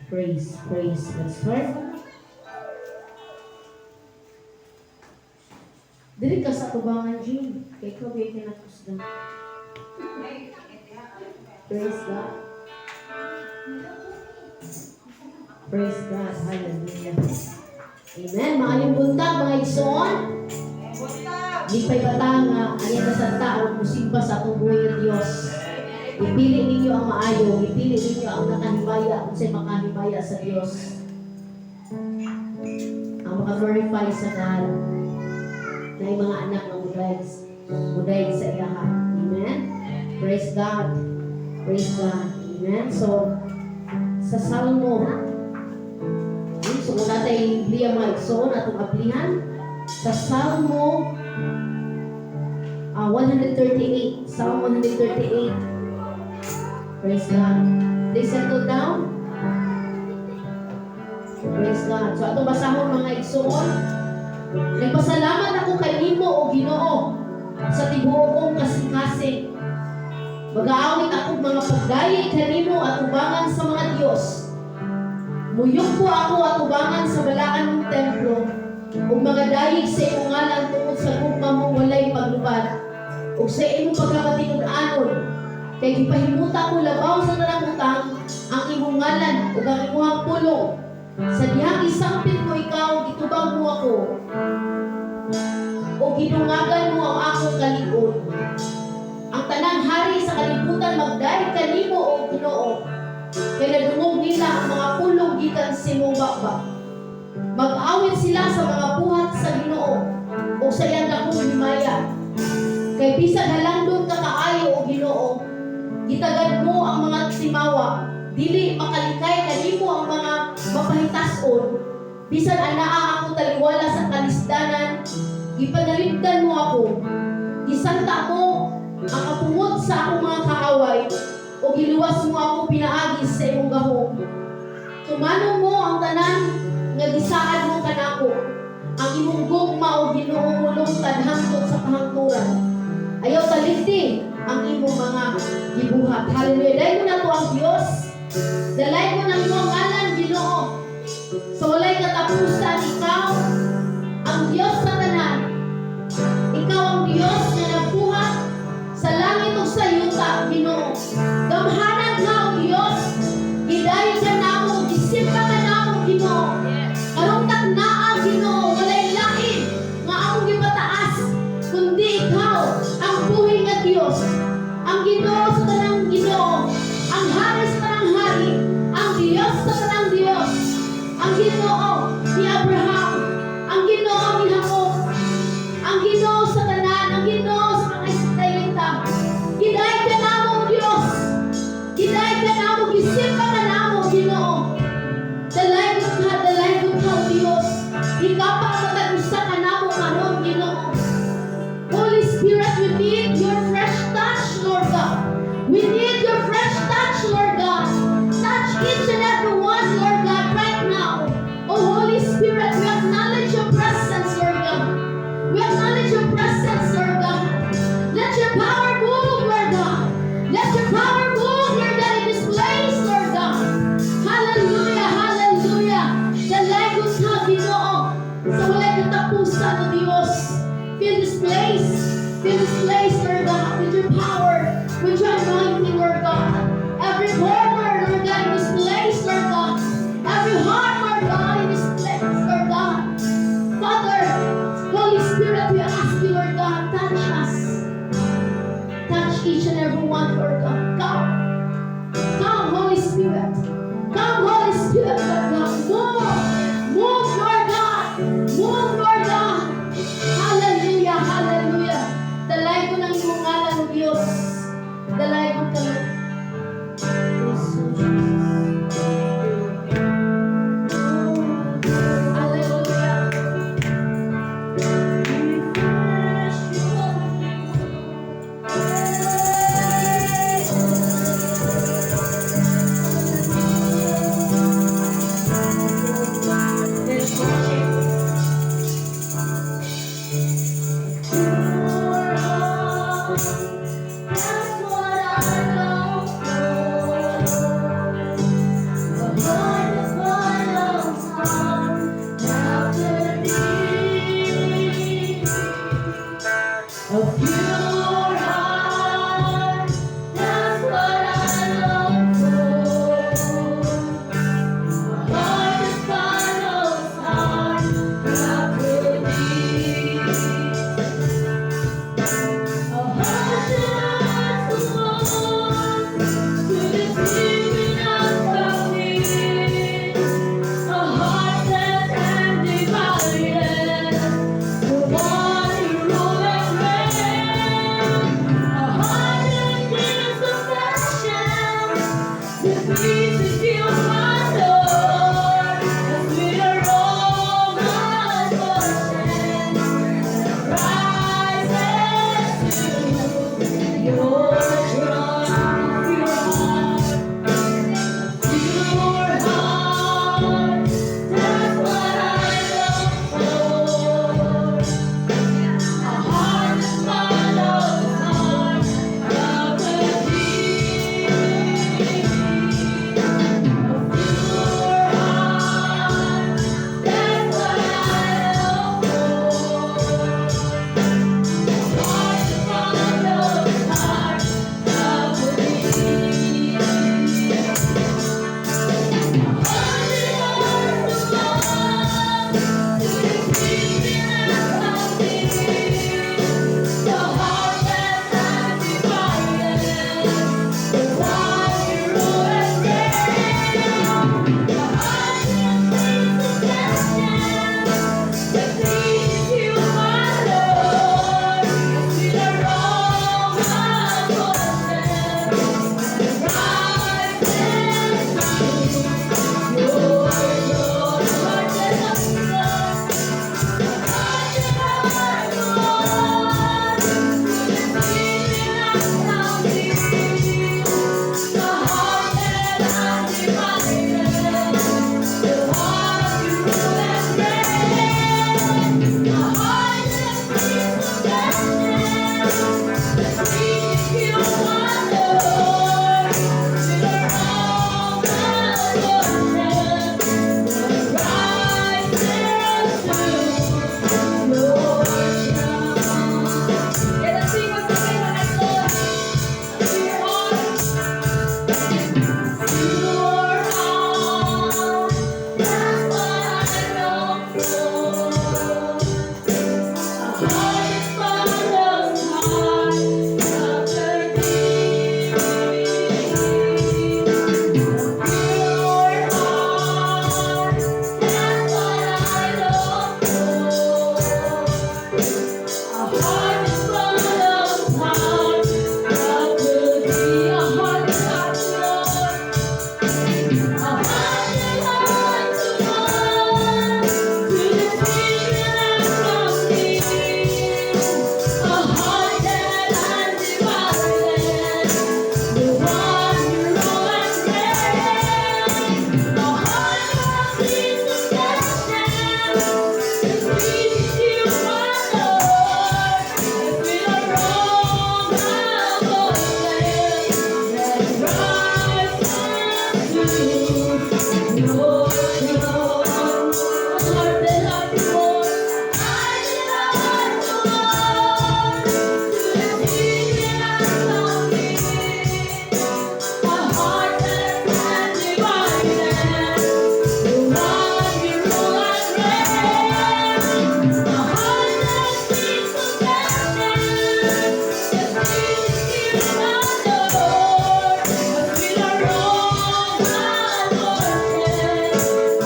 Praise, praise. Let's start. Dili ka sa tubangan, Jean. Kay ikaw ba kinakusgan? Praise God. Praise God. Hallelujah. Amen. Maayong buntag, mga igsoon. Lipay bata nga ayaw na sa tao musimba sa atong buhay nga Dios. Ipili ninyo ang maayo, ipili ninyo ang nakahimaya, unsay makahimaya sa Dios. Ang maka-glorify sa God na yung mga anak nga mudayeg mudayeg sa iyaha. Amen. Praise God. Praise God. Amen. So sa Salmo, so kung natay Biblia, mga igsoon, atong ablihan sa Salmo 138, Psalm 138. Praise God. Please settle down. Praise God. So atong basahon, mga igsoon. Nagpasalamat ako kay nimo, o Ginoo, sa tibuok kong kasing-kasing. Magaawit ako mga pagdayeg kanimo atubangan sa mga Dios. Muyukpo ako atubangan sa balaan mong templo ug magadayeg sa imong ngalan tungod sa gugma mong walay paglubad ug sa imong pagkamatinud-anon, kay gipahimuta ko labaw sa tanang butang ang imong ngalan ug ang imong pulong. Sa dihang isampit ko ikaw, gitubag mo ako o gidungagan mo ang akong kalig-on. Ang tanang hari sa kalibutan magdayeg kanimo, o Ginoo, kay nadungog nila ang mga pulong gikan sa imong baba. Mag-awit sila sa mga buhat sa Ginoo o sa iyang dakong himaya. Kay bisag halangdon ka kaayo, o Ginoo, gitagad mo ang mga timawa. Dili makalikay kanimo ang mga mapahitason. Bisan anaa ako taliwala sa kalisdanan, gipanalipdan mo ako. Gisanta mo ang kapungot sa akong mga kaaway, o giluwas mo ako pinaagi sa imong gahom. Tumanon mo ang tanan nga gisaad mo kanako. Ang imong gugma, o Ginoo, mulungtad hangtod sa kahangturan. Ayaw talikdi ang imong mga gibuhat. Hallelujah. Daygon nato ang Dios. Dalaygon ang imong ngalan, Ginoo. Sa walay katapusan, ikaw ang Dios sa tanan. Ikaw ang Dios nga nagbuhat sa langit ug sa yuta, Ginoo. Gamhanan ka, o Dios. Gidayeg ka namo, gisimba ka namo, Ginoo. Karong taknaa, Ginoo, walay lain nga among gipataas kundi ikaw, ang buhi nga Dios. Ang Ginoo sa tanang Ginoo, ang hari sa tanang hari, ang Dios sa tanang Dios. Ang Ginoo ni Abraham, ang Ginoo ni Jacob, ang Ginoo sa tanan, ang Ginoo sa mga Israelita. Gidayeg ka namo, Dios. Gidayeg ka namo, gisimba ka namo, Ginoo. Dalaygon ka, O Dios. Ikaw pa ang matag usa kanamo karon, Ginoo. Holy Spirit, we need your fresh touch, Lord God. We need your fresh touch, Lord God. Touch each and every one, Lord God, right now. Oh, Holy Spirit, we acknowledge your presence, Lord God. We acknowledge your presence, Lord God. Let your power move, Lord God. Let your power move, Lord God, in this place, Lord God. Hallelujah, hallelujah. Dalaygon ka, Ginoo, sa walay katapusan, O Diyos. Fill this place. Fill this place, Lord God, with your power, with your anointing, Lord God. Every corner, Lord God, in this place, Lord God. Every heart, Lord God, in this place, Lord God. Father, Holy Spirit, we ask you, Lord God, touch us. Touch each and every one, Lord God. Come. Come, Holy Spirit. Come, Holy Spirit, Lord God. Move. Move, Lord God. Move, Lord God. Hallelujah, hallelujah. Dalaygon ang imong ngalan, O Diyos. Dalaygon ka, Lord. Praise you, Jesus. Hallelujah. Let's worship. Pure heart, that's what I long for. A heart. A pure heart, that's what I long for. A heart that follows hard after Thee. A heart that belongs to the Spirit of me. A heart that's undivided, the one who rule and reign. A heart that gives affection, that pleases you, my Lord. A sweet aroma of rises to your throne. Pure heart, pure heart, that's what I long for. A heart that follows hard after Thee. A pure heart, that's what I long for. A heart that follows hard after Thee. A heart that belongs to the Spirit of thee. The heart that's undivided, the one who rule and reign. The heart that seeks affection, that pleases you, my Lord. A sweet aroma of worship rises to your throne. A heart that a heart that belongs to the Spirit of thee. The heart that undivided, the one who rule and reign. The heart that seeks affection, that pleases you, my Lord. Sweet aroma of worship that rises to your throne. Let us sing once again, mga igsoon. A pure heart. Pure heart, that's what I long for. A heart that follows hard after Thee. A pure heart, that's what I long for. A heart that follows hard after Thee. A heart that Lord. A heart that hearts to one to the Spirit from thee. A heart that undivided, the one who rule and reign. A heart that seeks affection, that pleases you, my Lord. A sweet aroma of worship that rises to your throne. A heart that heart Lord, I delight to Lord, to the Spirit of thee. A heart that's undivided, the one who rule and reign. A heart that seeks affection, that pleases you, my Lord. A sweet aroma of worship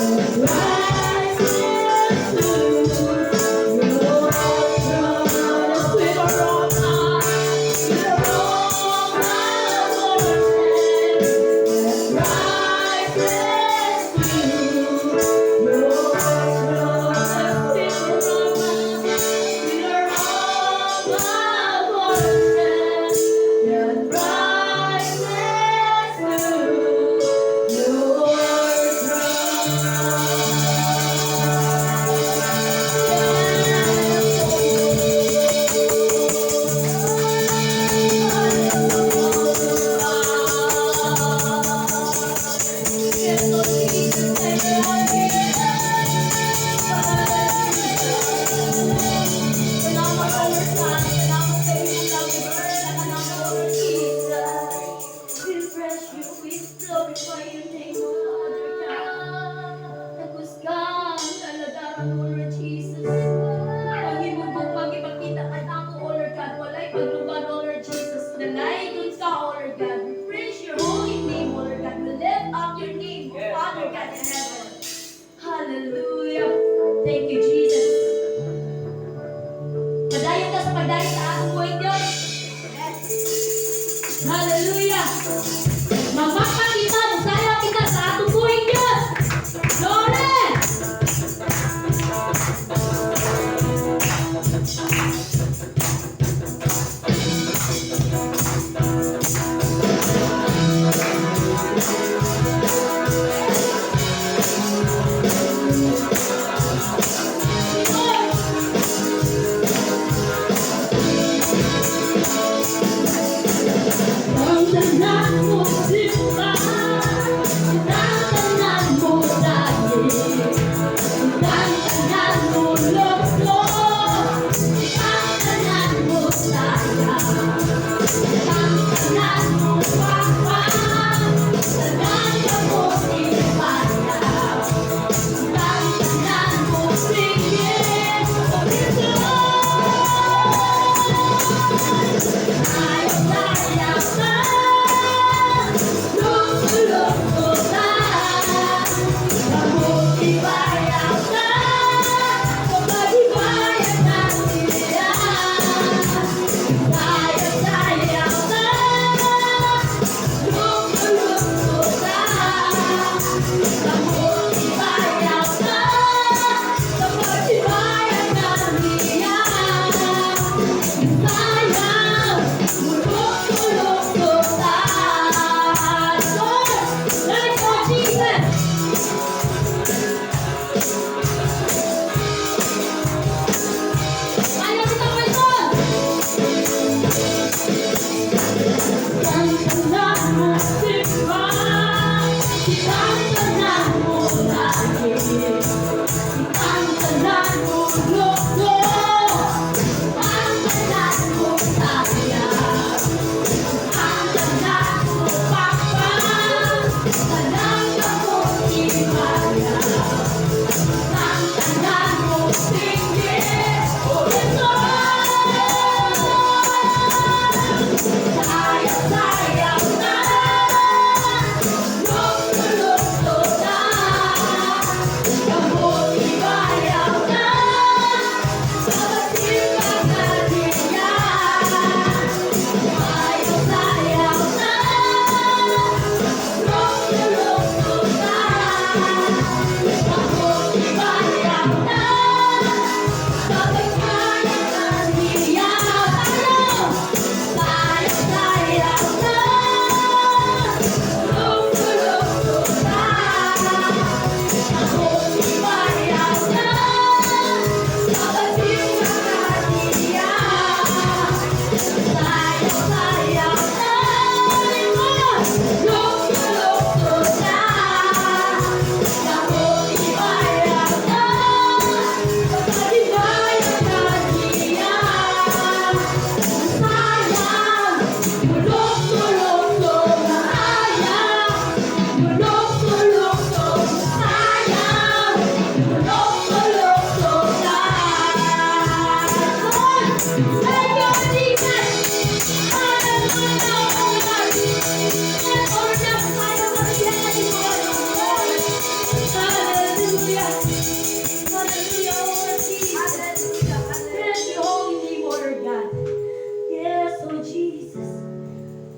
that rises to your throne. A sweet aroma of worship that rises to your throne. A sweet aroma of worship that rises to your throne. Yes, Lord Jesus, thank you, Lord Jesus. Salamat, our Son. Salamat. Magpakpak kita, musayaw kita sa atong buhing Diyos. Glory! Lord! Ang tanan mo simba, ang tanan mo dali, ang tanan mo lukso, ang tanan mo saya, ang tanan mo papa, tanan ka mo ibaya, ang tanan mo sige, o Jesus. Sayaw, sayaw ta, lukso-lukso ta, Mabuti-bayaw ta, paghibayan natin. Sayaw, sayaw ta, lukso-lukso ta, Mabuti-bayaw ta, paghibayan natin. Sayaw, mulok-mulok ta. Lord, let it go, Jesus. Kaya kita, Wilson. Tanan mo simba, tanan mo lagi, tanan mo lukso, tanan mo saya, tanan mo papa, tanan ka mo ibaya, tanan mo sige, o Jesus. Sayaw, sayaw na, lukso-lukso na, kamuti-bayaw na, sa pagsipaganiya. Sayaw, sayaw na, lukso-lukso na, kamuti-bayaw na, sa pagkakaniya. Tayo! Sayaw, sayaw na, lukso-lukso na, kamuti-bayaw na, sa pagsipaganiya. Sayaw, sayaw na, lukso-lukso na, kamuti-bayaw na, sa paghibayan. Sayaw, mulok-mulok sayaw, mulok-mulok sayaw, mulok-mulok. Thank you, Jesus! Hallelujah, oh God! Yes, Lord, tayo Hallelujah! Hallelujah, oh Jesus! Bless your holy name, O Lord God. Yes, oh Jesus.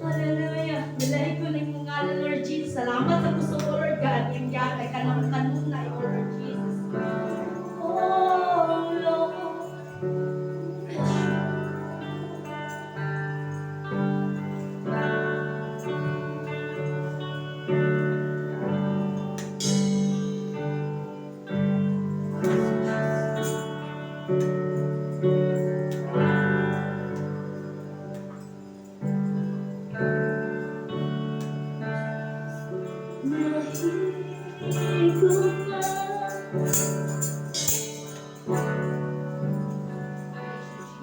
Hallelujah. Bilahi ko na imong ngalan, Lord Jesus. Salamat sa gusto ko, Lord God. Yung kay kanang kanunay, O Lord Jesus. Oh, Lord. Bless you. Mahigugma.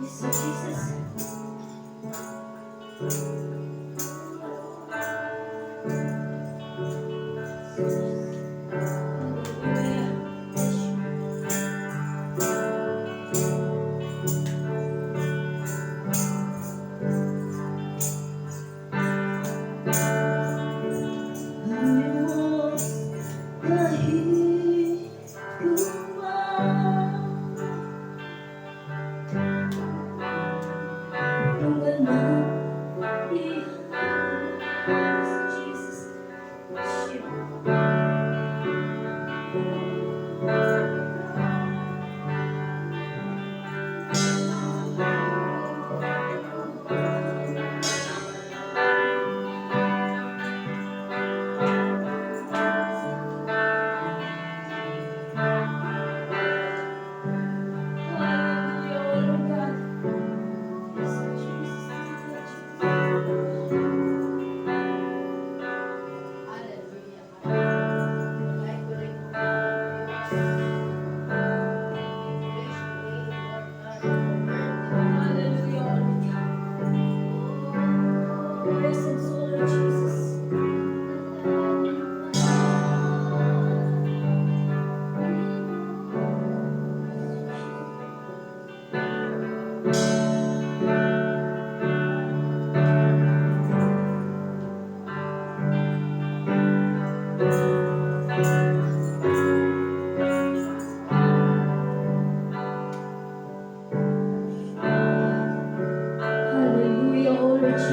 Jesus, Jesus. Hallelujah. Bless you. Ang Diyos mahigugma. Kung anak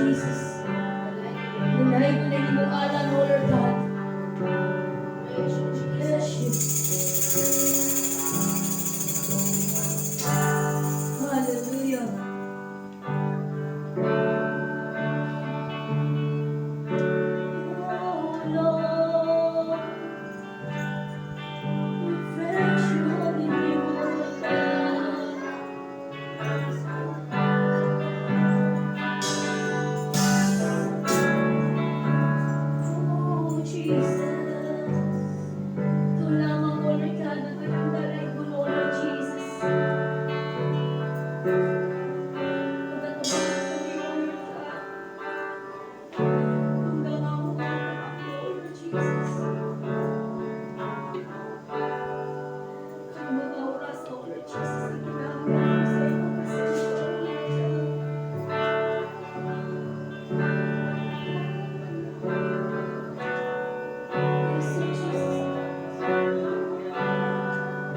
Jesus. Dalaig ko na imong alang, O Lord God. Praise you, Jesus. Bless you. Hallelujah. Oh Lord, refresh your holy name, O Lord God. Oh, Jesus. Ito lamang, O Lord God, ang aming dalaygon, O Lord Jesus. Pagkatubang kami, O Lord God. Hanggang ako ako, O Lord Jesus. Kag mga oras, O Lord Jesus, ang kinahanglan ko sa imong presensya, O Lord God. Yes, Lord Jesus. Yes, O Lord God.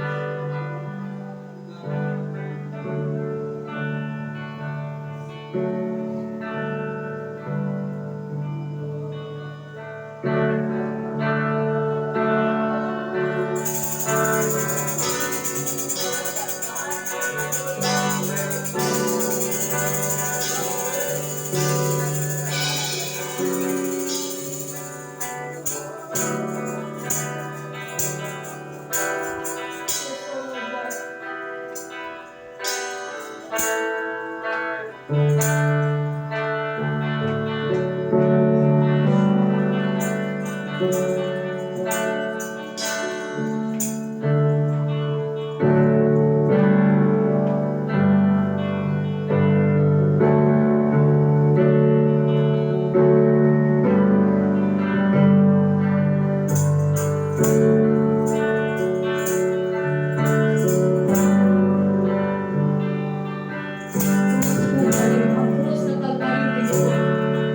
Ang krus ng Kalbaryo, Ginoo.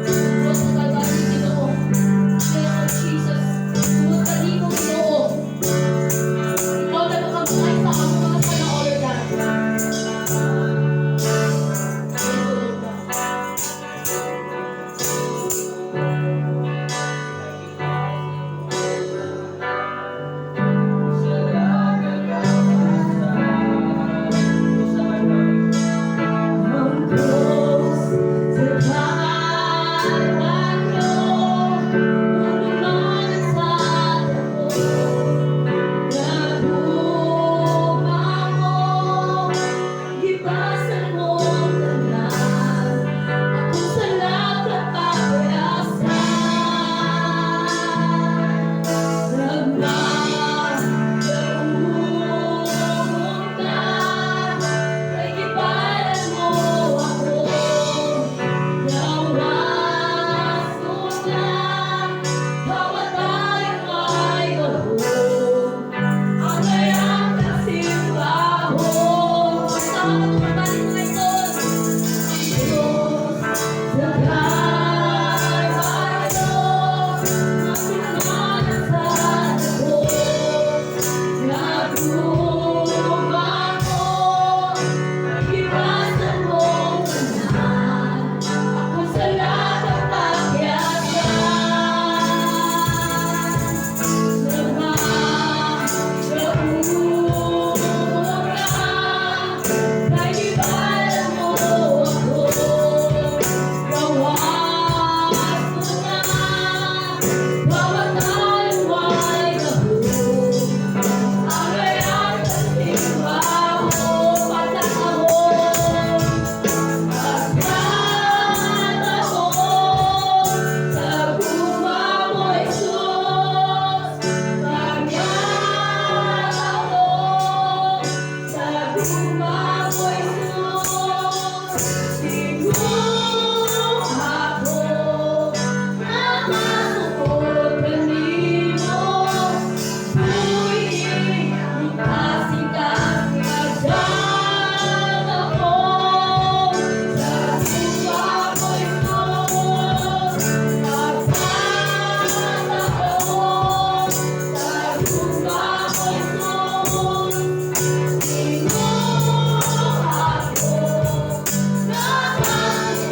Ang krus ng Kalbaryo, Ginoo. Yes, Lord Jesus. Tungod kanimo, Ginoo. Ikaw na makamatay sa among mga sala, O Lord God. Yes, O Lord God. Ang krus sa Kalbaryo, anuman sa dako, Nagugma mo, gipasan mo tanan, akong sala kapayasan. Nagmadaumon ka, kay gibalan mo ako. Gawas ko na, kamatayon ay gahom. Ang kayang kasimbahon. Tama ka tumabalik mga ito. Diyos sa Kalbaryo, anuman sa dako, Nagugma mo, iwasan mo tanan, akong sala kapagyasan. Nagmadaumon ka, kay gibalan mo ako. Gawas ko na, kamatayon ay gahom. Ang kayang kasimbahon, pagkakahon. Pagkatahon, sa gugma mo, Jesus. Pagkatahon, sa gugma mo, Jesus. Siguro ako nakasukod kanimo. Buhi kasingkas pagkatahon, sa gugma mo, Jesus. Pagkatahon, sa gugma mo, Jesus. Siguro ako nakasukod.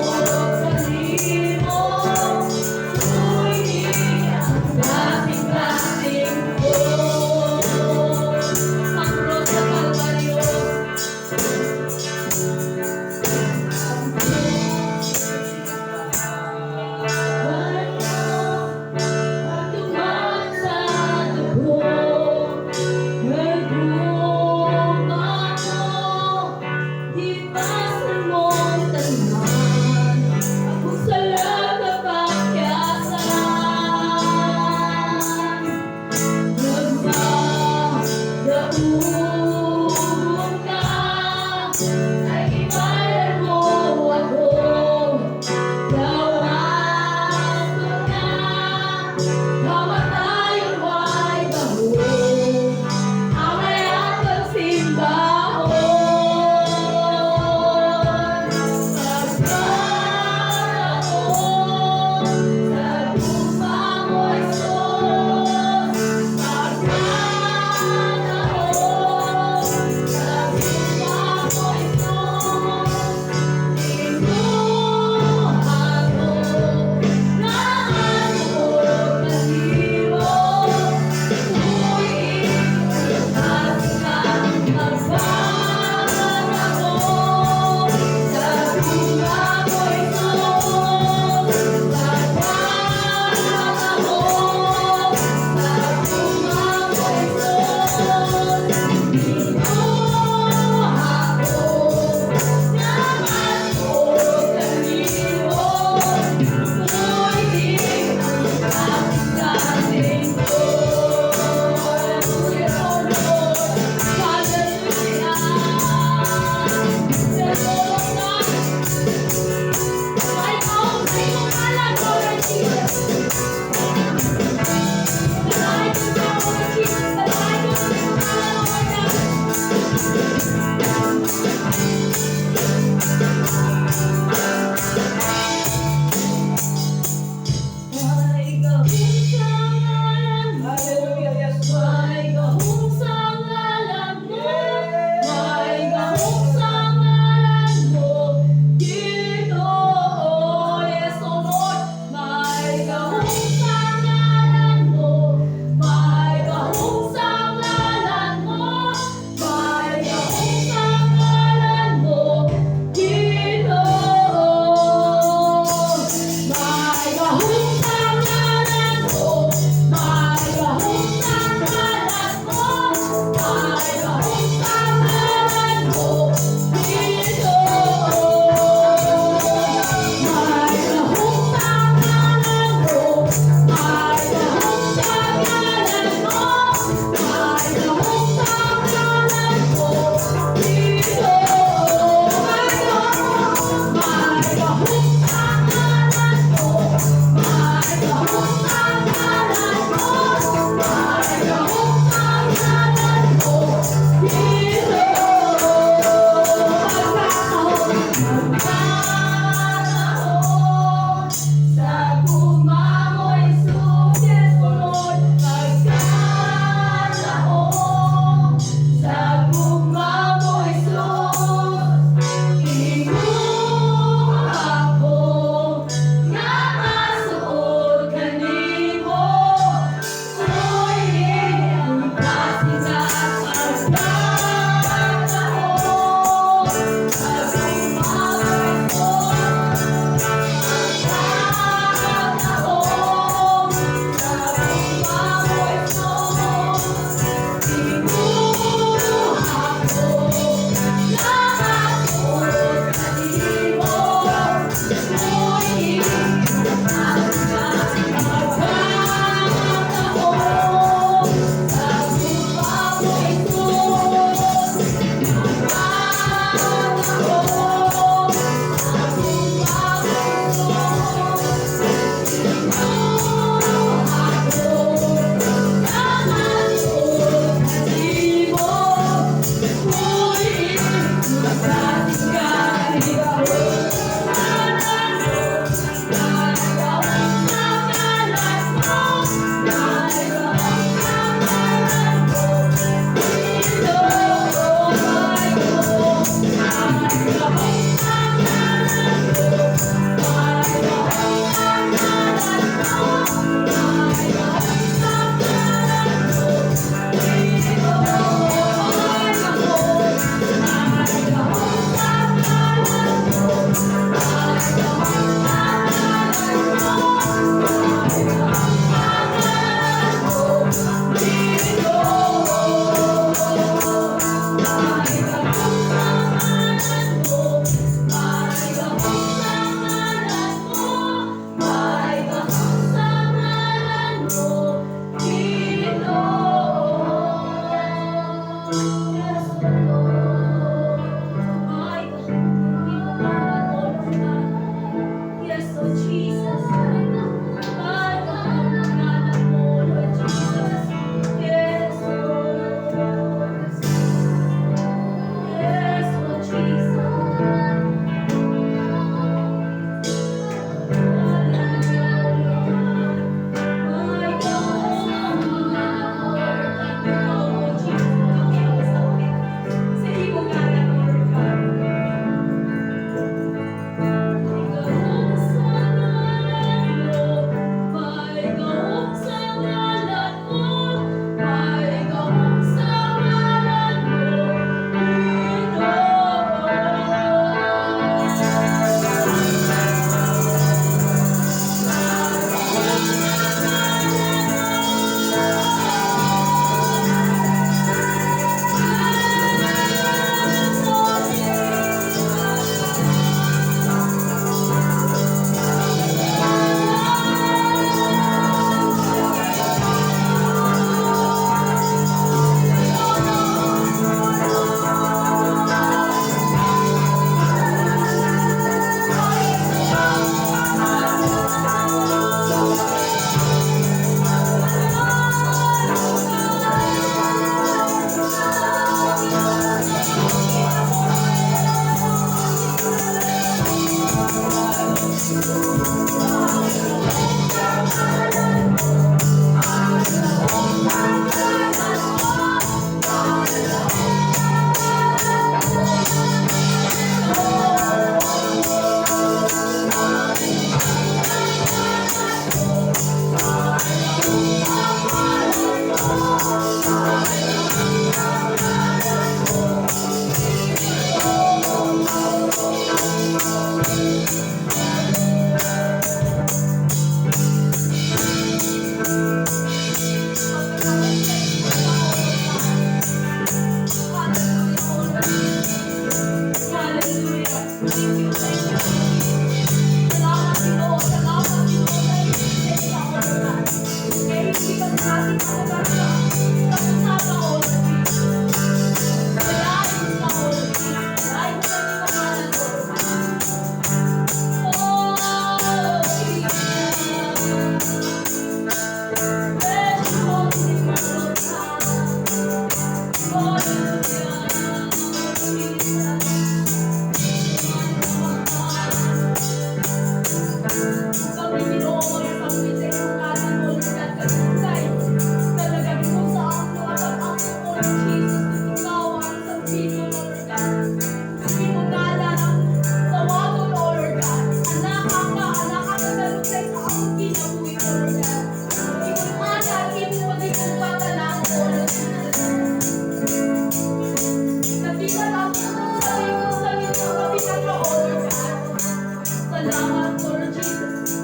Salamat, Lord Jesus.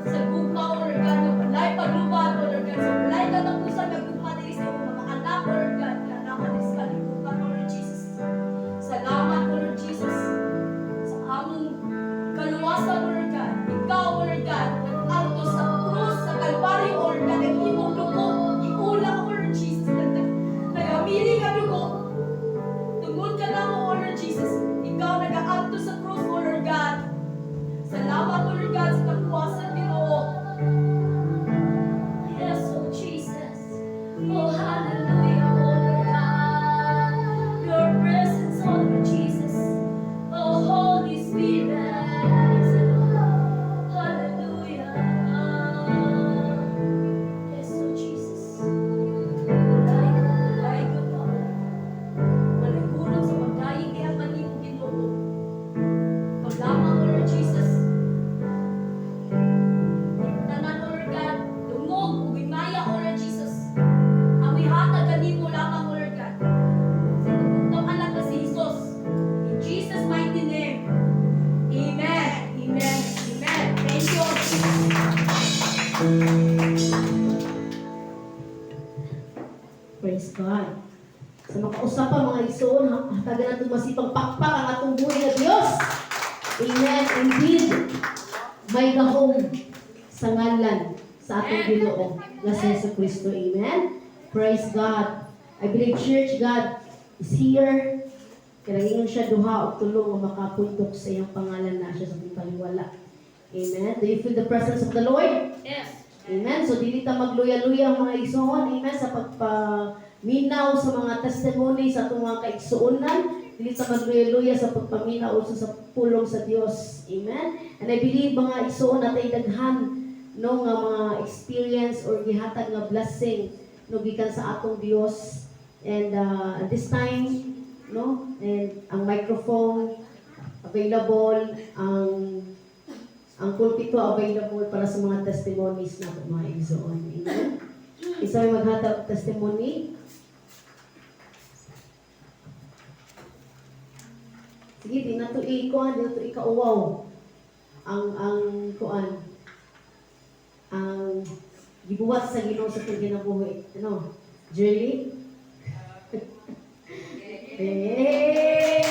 Sa gugma, O Lord God, nga walay paglubat, O Lord God, sa walay katapusan nga gugma diri sa imong mga anak, O Lord God, nga naa diri sa kalibutan, O Lord Jesus. Salamat, O Lord Jesus, sa among kaluwasan, O Lord God. Ikaw, O Lord God, nag-antos sa krus, sa Kalbaryo, O Lord God, ang imong dugo, giulang, O Lord Jesus, nagamili nga dugo, tungod ka namo, O Lord Jesus, ikaw nag-aantos sa krus, O Lord God. Salamat, O Lord God, sa kaluwasan, Ginoo. Yes, O Jesus. Oh, hallelujah, O Lord God. Your presence, O Lord Jesus. Oh, Holy Spirit. Hallelujah. Yes, O Jesus. Walay ka pa. Walay hulog sa pagdayeg diha kanimo, Ginoo. Ikaw lamang, O Lord Jesus. Tanan, O Lord God, dungog ug himaya, O Lord Jesus. Amoy hatag kanimo lamang, O Lord God. Sa imong anak na si Jesus. In Jesus' mighty name. Amen. Amen. Amen. Thank you. Praise God. Sa makausa pa, mga igsoon, hatagan natin masipang pakpak ang atong buhi na Diyos. Amen. Indeed, may gahom sa ngalan sa atong Ginoo na si Jesu Kristo. Amen. Praise God. I believe, church, God is here. Kaya ingon siya, duha o tulo nga makapundok sa iyang pangalan, na siya sa atong taliwala. Amen. Do you feel the presence of the Lord? Yes. Amen. So dili ta magluya-luya, mga igsoon. Amen. Sa pagpaminaw sa mga testimony sa atong mga kaigsuonan, dili ta magluya-luya sa pagpaminaw also sa pulong sa Dios. Amen. And I believe, mga igsoon, natay daghan, no, nga mga experience or gihatag nga blessing, no, gikan sa atong Dios. And at this time, no, and ang microphone available, ang pulpito available para sa mga testimonies na mga igsoon. Amen. Isa may maghatag og testimony. Sige, di na to i-kuan, di na to ikauwaw. Ang kuan, ang gibuhat sa Ginoo sa atong kinabuhi. Ano? Jerly? Hey!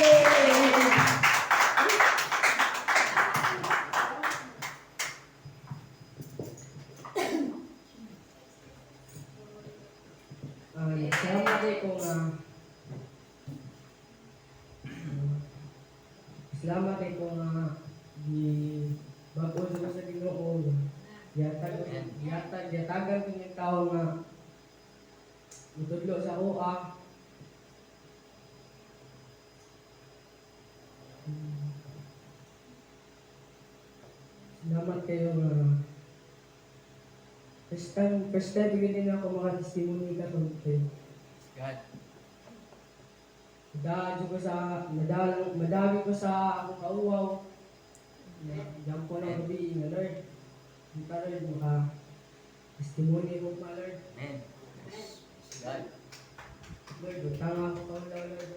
Salamat kay ko nga gi bag-o ko sa Ginoo. Gihatag gihatag gihatagan ko ng tao nga mutudlo sa akoa. Salamat kayo nga first time yun din ako maka-testimony karon kay God. Madagi ko sa madalang madagi ko sa akong kauwaw. Diyan po ng gabi nga, Lord. Di pa, Lord, maka testimony ko pa, Lord. Amen. Praise God. Lord, utang ako kaulaw, Lord.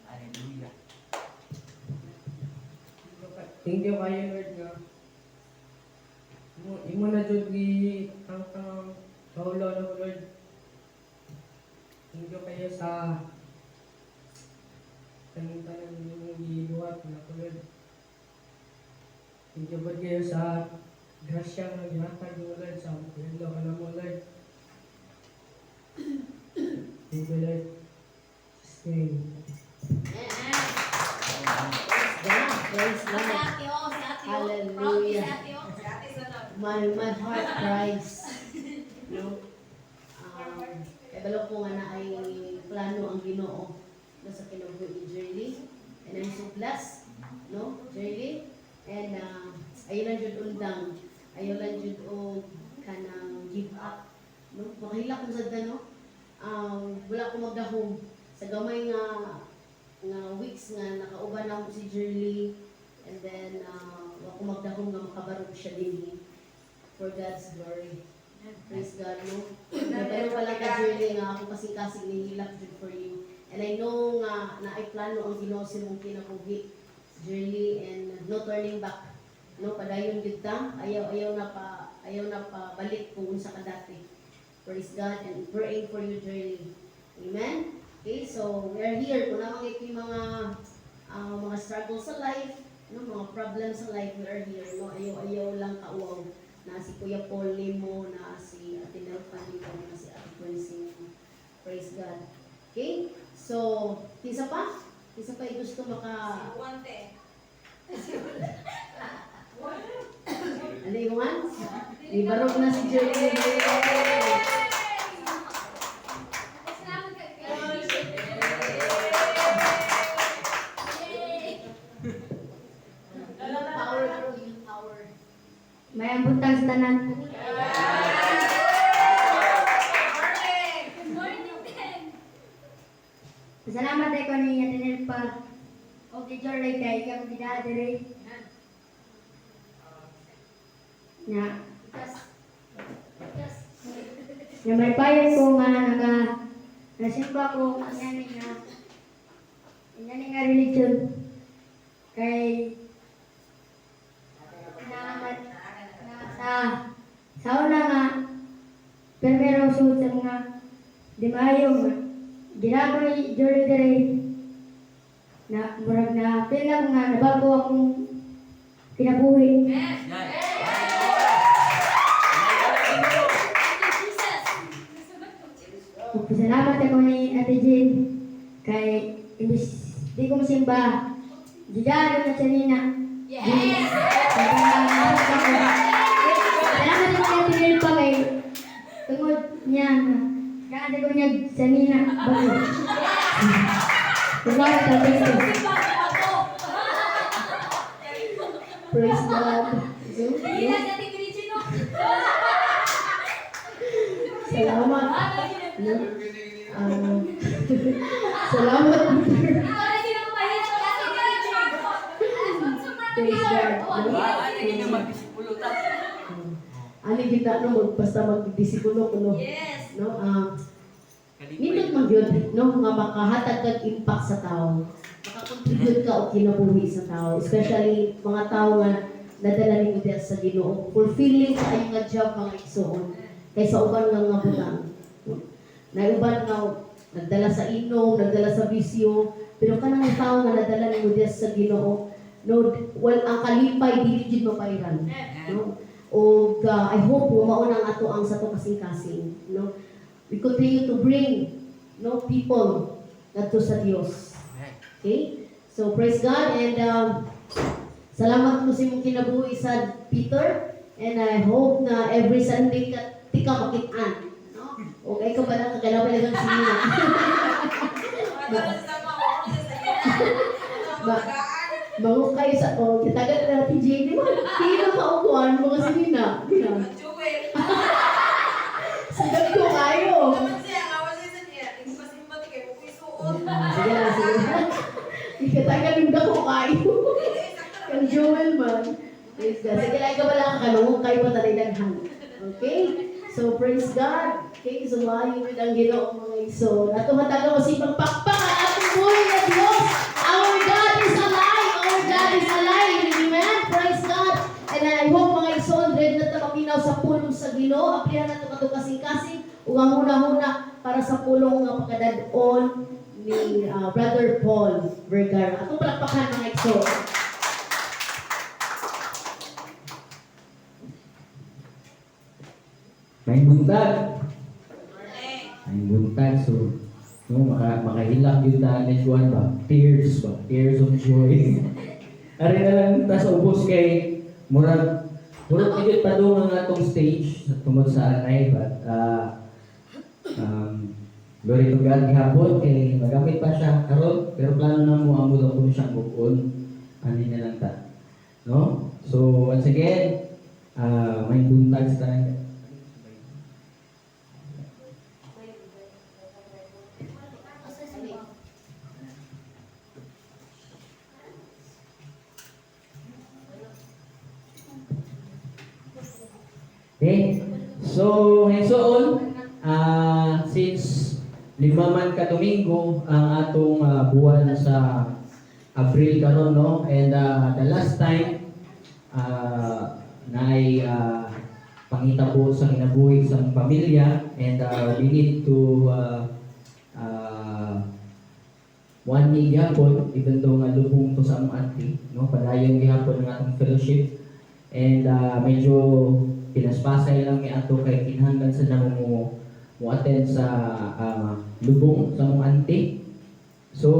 Hallelujah. Thank you kayo, Lord, nga imo na jud gi tangtang kaulaw na ko, Lord. Thank you kayo sa tanan-tanan imong gibuhat na ko, Lord. Thank you po kayo sa grasya nga gihatag mo, Lord, sa among kahadlok kanamo, Lord. Thank you, Lord. Jesus' name. Praise God. Praise Si God. Ate O, si Ate O. Hallelujah. Proud si Ate O. My heart cries. No? Kabalo ko nga na ay plano ang Ginoo no sa kinabuhi ni Jerly. And I'm so blessed, no, Jerly? And ayaw lang jud undang. Ayaw lang jud og kanang give up. No? Makahilak ko sad, no? Wala ko magdahom sa gamay nga nga weeks nga nakauban na ako si Jerly, and then wa ko magdahom nga makabarog siya dinhi for God's glory. Praise God, no? Pero pala ka, Jerly, nga ako kasing-kasing nihilak jud for you. And I know nga na ay plano ang Ginoo sa imong kinabuhi. Jerly, and no turning back. No, padayon gyud ta. Ayaw na pa balik kung unsa ka dati. Praise God and praying for you, Jerly. Amen. Okay, so we are here kung naa man yung mga struggles sa life, no, mga problems sa life, we are here, no. Ayaw ayaw lang kauwaw na si Kuya Paul nimo, na si Ate Nelfa nimo, na si Ate Prince nimo. Praise God. Okay? So, kinsa pa? Kinsa pa yung gusto maka ano yung one? Ibarog na si Jerry. Yung power, bro, yung power. May buntag sa tanan. Good morning, Ken. Salamat ay ko ni Ate Nelpa. O kay Jorley kay iyang gidaa diri. Na Yes. na may payo ko nga naka nasimba ko ingani nga religion kay na sa una nga primero sud sa mga di maayo nga ginako ni Jordan diri na murag na pila ko nga nabago akong kinabuhi. Praise God. Thank you, Jesus. Magpasalamat ako ni Ate Jean kay imbis di ko masimba, gigano na siya nina. Yes! Salamat ako ni Ate Nilpa kay tungod niya na gaada ko niya sa nina. Bago. Salamat, Ate Nilpa. Praise God. So, Hindi na si Ate Gretchen, no? salamat. No? Salamat, brother. Ikaw na sila kumahin sa Ate Gretchen. Praise God. No? Wala na magdisipulo ta. Ani kita no magbasta magdisipulo ko no. Yes. No, nindot man gyud no nga makahatag kag impact sa tao. Makakontribute ka og kinabuhi sa tao, especially mga tao nga nadala nimo diya sa Ginoo. Fulfilling kaayo nga job, mga igsoon, kaysa uban nga mga butang. Na uban nga nagdala sa inom, nagdala sa bisyo, pero kanang tao nga nadala nimo diya sa Ginoo, no, wal ang kalipay dili jud mapairan, no? Og I hope mo mao na ang ato ang sa to kasing-kasing, no? We continue to bring, no, people ngadto sa Dios. Amen. Okay? So praise God and salamat ko sa imong kinabuhi sa Peter, and I hope na every Sunday ka tika makit-an, no? Okay ka ba lang kagalaw lang sinina. Mangukay sa oh, kitagat na ti JD mo. Di na maukuan mga sinina. Di na. Sigat ko kayo. Sige lang, sige lang. Ikatagal yung dako kayo. Kang Joel man. Praise God. Sige lang, ikaw wala ka kalungkot kayo pa talidaghan. Okay? So, praise God. Okay, so maayo yun ang Ginoo, mga iso. Ato hatagan mo sipang pakpak ang atong buhay na Diyos. Our God is alive. Our God is alive. Amen. Praise God. And I hope, mga igsoon, ready na ta maminaw sa pulong sa Ginoo. Aplihan na to kato kasing-kasing ug ang huna-huna para sa pulong nga pagkadad-on ni Brother Paul Vergara. Atong palakpakan, mga igsoon. May buntag. May buntag. So, no, makahilak yun na next one ba? Tears ba? Tears of joy. Ari na lang ta sa ubos kay murag medyo padung ang atong stage tungod sa anay, but glory to God gihapon kay magamit pa siya karon, pero plano na mo amo daw kuno siyang bukon ani na lang ta, no? So once again, may buntag sa tanan. Okay? So, and so on, since 5 man ka Domingo ang atong buwan sa Abril karon, no? And the last time naay pangitabo sa kinabuhi sa pamilya and we need to one ni gihapon, even though nga lubong to sa among auntie, no, padayon gihapon ang atong fellowship and medyo pinaspasay lang ni ato kay kinahanglan sa namo mo mo attend sa lubong sa among auntie. So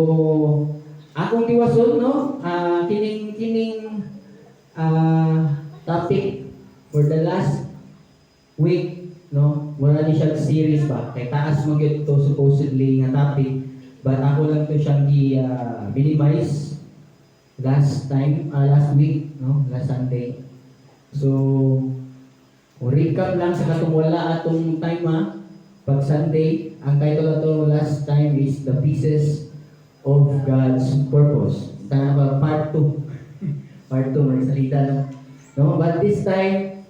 akong tiwason, no, kining kining topic for the last week, no, wala ni siya series ba kay taas man gyud to supposedly nga topic, but ako lang to siyang gi minimize last time, last week, no, last Sunday. So o recap lang sa katong wala atong time pag Sunday, ang title ato last time is "The Pieces of God's Purpose." Tama ba? Part 2. Part 2, may salita, no? No? But this time,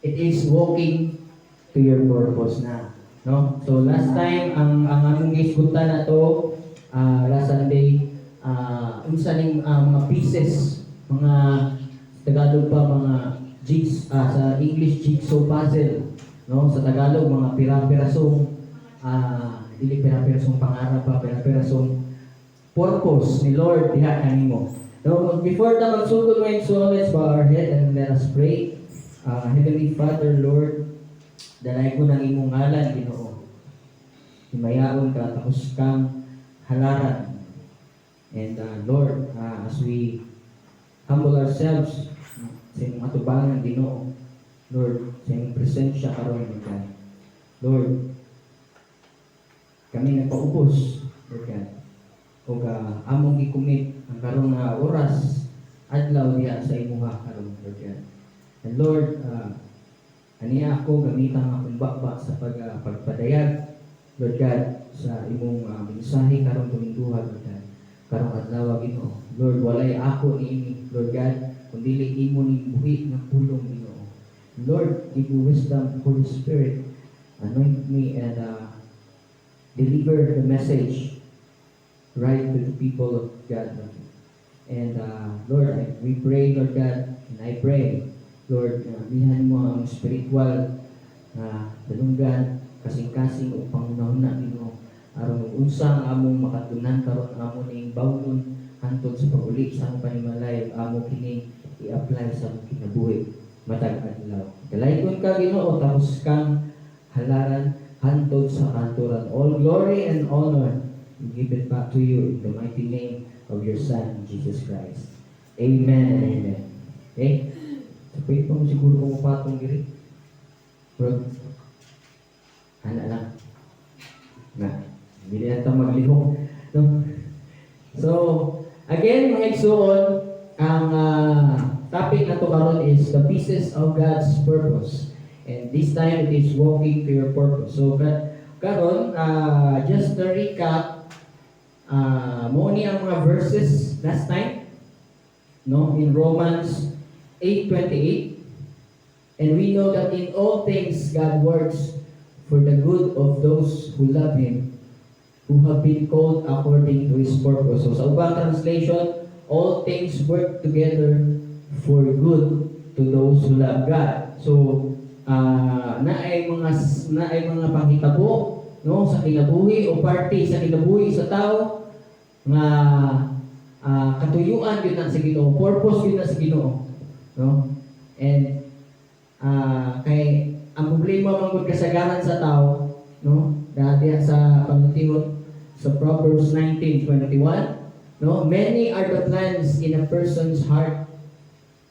it is "Walking to Your Purpose" na. No? So last time, ang among gisgutan na to, last Sunday, unsa ning mga pieces, mga sa Tagalog pa mga jigs, sa English jigsaw puzzle, no? Sa Tagalog mga pira-pirasong dili pira-pirasong pangarap pa, pira-pirasong purpose ni Lord diha kanimo. No, before ta magsugod ngayon, so let's bow our head and let us pray. Heavenly Father, Lord, dalaygon ang imong ngalan, Ginoo. Himayaon ka, tapos kang halaran. And Lord, as we humble ourselves sa imong atubangan, Ginoo, Lord, sa imong presensya karon, Lord God. Lord, kami nagpaubos, Lord God. Ug among gi-commit ang karong nga oras, adlaw diha sa imuha karon, Lord God. And Lord, aniya ako gamitan ang akong baba sa pagpadayag, Lord God, sa imong mensahe karong Dominguha, Lord God. Karong adlaw, Ginoo. Lord, walay ako niini, Lord God, kun dili imo ning buhi nga pulong, Ginoo. Lord, give me wisdom, Holy Spirit, anoint me and deliver the message right to the people of God, Lord. And Lord, we pray, Lord God, and I pray, Lord, amihan mo ang spiritual na dalunggan, kasing-kasing o pangunahuna, Ginoo, aron unsa ang among makatunan karon, amo ning bawnon hantod sa pag-uli sa among panimalay, amo kining i-apply sa among kinabuhi matag adlaw. Dalaygon ka, Ginoo, tapos kang halaran hantod sa kanturan. All glory and honor, we give it back to you in the mighty name of your Son, Jesus Christ. Amen and amen. Okay? So, pwede pa mo siguro kung mapatong diri. Bro, ana lang. Na, hindi na ito maglihok. No? So, again, mga igsuon, ang topic na to karon is "The Pieces of God's Purpose." And this time, it is "Walking to Your Purpose." So, karon, just to recap, mo ni ang mga verses last time, no? In Romans 8:28, "And we know that in all things God works for the good of those who love Him, who have been called according to His purpose." So sa ubang translation, all things work together for good to those who love God. So, naay mga panghitabo, no, sa kinabuhi o parte sa kinabuhi sa tao nga katuyuan yun na sa Ginoo, purpose yun na sa Ginoo, no? And kay ang problema man gud kasagaran sa tao, no, dati sa pagtingot sa Proverbs 19:21, no, "Many are the plans in a person's heart,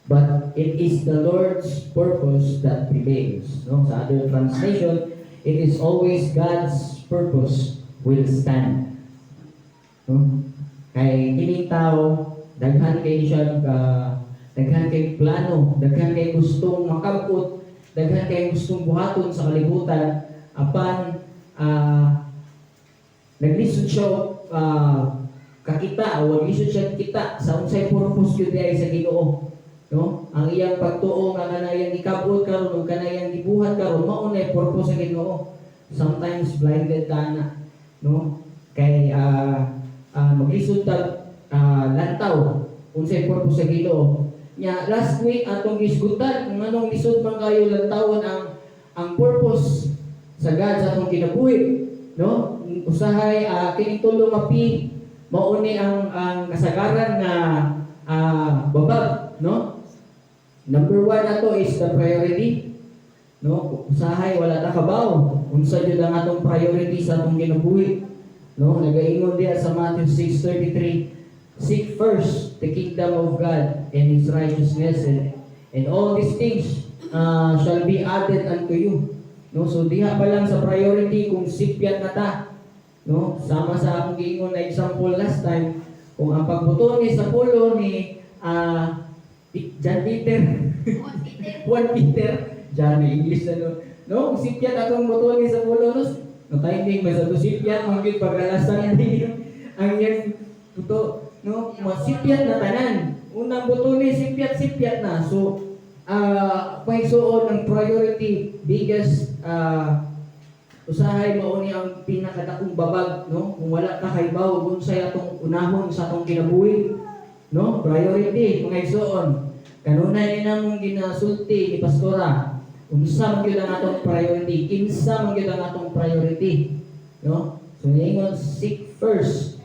but it is the Lord's purpose that prevails," no? Sa other translation, "It is always God's purpose will stand," no? Kay kining tao daghan kay siya daghan kay plano, daghan kay gustong makabot, daghan kay gustong buhaton sa kalibutan, apan naglisod siya kakita o naglisod siya kita sa unsay purpose gyud diay sa Ginoo, no? Ang iyang pagtuo nga kanayang gikabot karon ug kanayang gibuhat karon mao na purpose sa Ginoo. Sometimes blinded ta na, no, kay maglisod ta. lantaw unsay purpose sa Ginoo. Nya last week atong gisgutan kung anong lisod man kayo lantawon ang purpose sa God sa atong kinabuhi, no? Usahay kining tulo nga P mao ni ang kasagaran nga babag, no? Number one ato is the priority, no? Usahay wala ta kabaw unsa jud ang atong priority sa atong kinabuhi, no? Nagaingon diya sa Matthew 6:33, "Seek first the kingdom of God and His righteousness, and all these things shall be added unto you," no? So diha pa lang sa priority, kung sipyat na ta, no? Sama sa akong giingon na example last time, kung ang pagbuton ni sa pulo ni John Peter, Juan Peter, John English na, no? No, kung sipyat atong buton ni sa pulo, no? No timing man sa to, sipyat man gyud pagalasan ang yan buto, no? Masipyat na tanan. Unang buto ni sipyat, sipyat na. So paigsuon ang priority, biggest usahay mao ni ang pinakadakong babag, no? Kung wala ka kaybaw unsay atong unahon sa atong kinabuhi, no? Priority, mga igsoon, kanunay ni namong ginasulti ni pastora unsa man gyud ang atong priority, kinsa man gyud ang atong priority, no? So niingon, "Seek first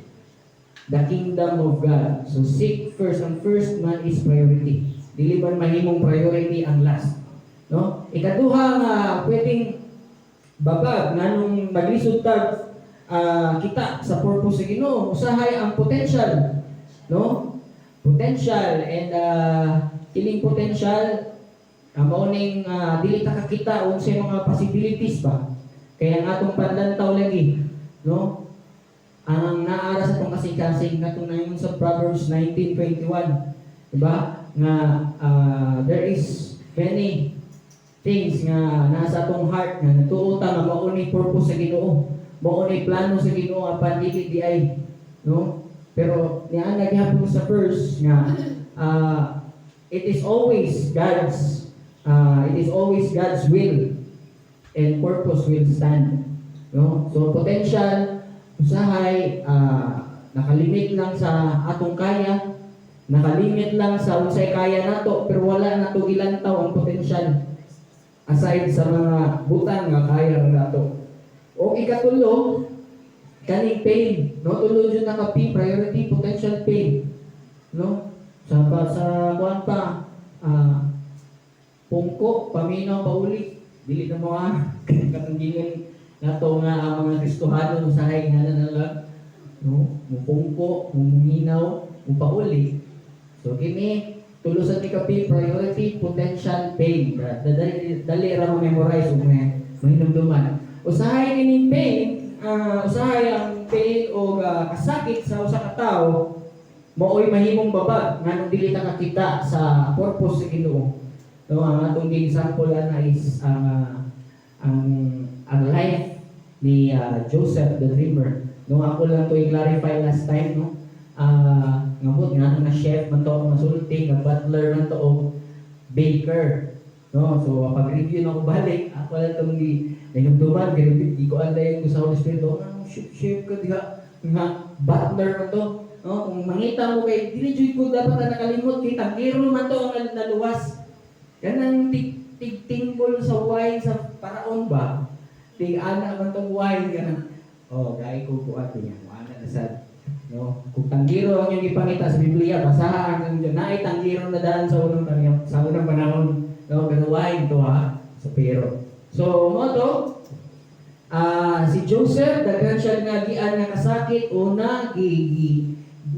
the kingdom of God." So seek first, ang first man is priority. Dili man mahimong priority ang last, no? Ikaduha nga pwedeng babag nganong maglisod tag kita sa purpose sa Ginoo, usahay ang potential, no? Potential and kining potential mao ning dili ta kakita unsay mga possibilities ba. Kaya ang atong panlantaw lagi, no? Ang naara sa atong kasing-kasing katong naingon sa Proverbs 19:21, diba? Nga there is many things nga nasa atong heart nga natuo ta nga mao ni purpose sa Ginoo. Mao ni plano sa Ginoo, apan dili di ay, no? Pero niana gihapon sa verse nga it is always God's will and purpose will stand, no? So potential usahay nakalimit lang sa atong kaya, nakalimit lang sa unsay kaya nato, pero wala nato gilantaw ang potential aside sa mga butang nga kaya ra nato. O ikatulo, kaning pain, no? Tulo jud na ka P: priority, potential, pain, no? Sa pa sa kuan pa pungko, paminaw, pauli, dili na mo katong giingon nato nga ang mga Kristohano usahay nga na lang, no? Mupungko, muminaw, mupauli. So kini tulo sa ka P: priority, potential, pain. Dali, dali ra mo memorize ug may mahinumduman. Usahay kining pain, usahay ang pain o kasakit sa usa ka tawo mao'y mahimong babag nganong dili ta kakita sa purpose sa Ginoo. No, ang atong example ana is ang life ni Joseph the Dreamer. No, ako lang to i-clarify last time, no. Ngamot nga nga chef man to ang masulti, nga butler man to o baker. No, so pag review na ko balik, ako lang tong gi nahinumduman kay di ko anday ko sa Holy Spirit, oh, nga chef chef ka diha nga butler man to. No, kung mangita mo kay dili jud ko dapat na nakalimot kay tanggiro man to ang naluwas. Kanang tig tigtingbol sa wine sa paraon ba? Tig ana man tong wine kanang. Oh, gay ko ko ato niya. Ana na sad. No, kung tanggiro ang iyong ipangita sa Biblia, basahan ang naay tanggiro na daan sa unang panahon, sa unang panahon. No, pero wine to ha sa pero. So, mo to si Joseph, daghan siya nagian nga kasakit. Una, gi, gi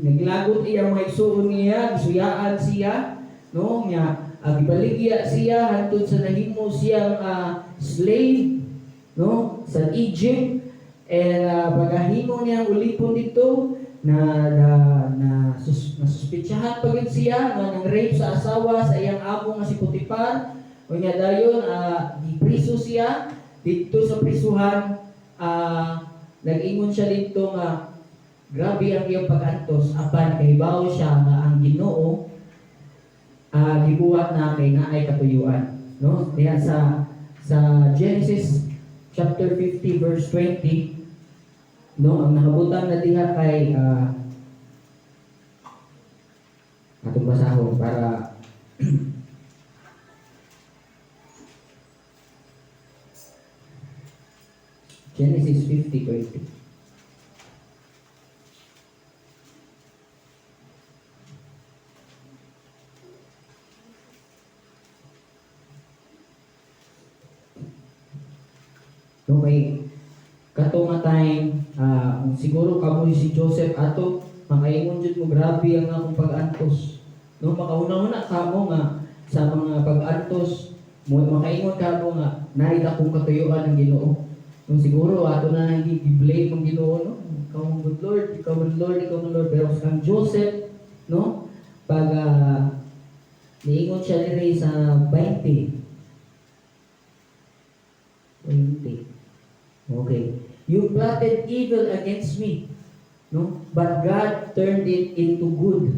naglagot iya mga igsuon niya, gisuyaan siya, no? Nya gibaligya siya hantod sa nahimo siyang slave, no? Sa Egypt. And pagahimo niyang ulipon dito na na na, sus, nasuspetsahan pa gyud siya nga nang rape sa asawa sa iyang amo nga si Potiphar. Unya dayon gipriso siya didto. Sa prisuhan, nag-ingon siya didto nga grabe ang iyang pag-antos, apan kahibaw siya nga ang Ginoo gibuhat na kay naay katuyuan, no? Diha sa Genesis chapter 50 verse 20, no, ang nakabutang na diha kay Atong basahon para Genesis 50:20. Okay. Kato nga time, siguro kamo si Joseph ato, makaingon jud mo, "Grabe ang akong pag-antos." No, makauna-una kamo nga sa mga pag-antos, mo makaingon kamo nga naay akong katuyuan ng Ginoo. No, siguro ato na nang gi-blame ang Ginoo, no. Ikaw ang good Lord, ikaw ang Lord, ikaw ang Lord. Pero kang Joseph, no, pag niingon siya diri sa 20. 20. Okay. "You plotted evil against me, no? But God turned it into good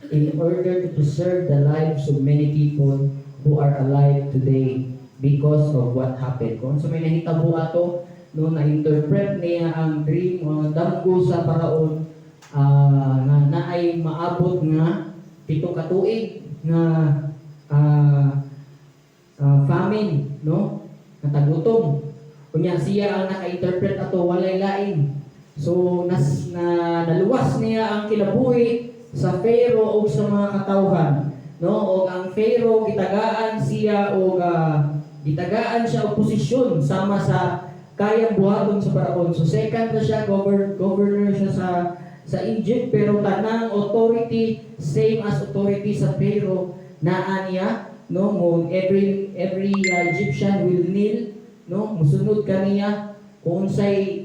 in order to preserve the lives of many people who are alive today because of what happened." Kung sa may nahitabo ato, no, na-interpret niya ang dream o damgo sa paraon nga naay maabot nga 7 ka tuig nga famine, no? Nga tagutom. Unya siya ang naka-interpret ato, walay lain. So nas na naluwas niya ang kinabuhi sa Pharaoh ug sa mga katawhan, no? Og ang Pharaoh gitagaan siya og gitagaan siya og posisyon sama sa kayang buhaton sa paraon. So second na siya, governor siya sa Egypt, pero tanang authority same as authority sa Pharaoh naa niya, no? Mo every Egyptian will kneel, no, musunod kaniya kung unsay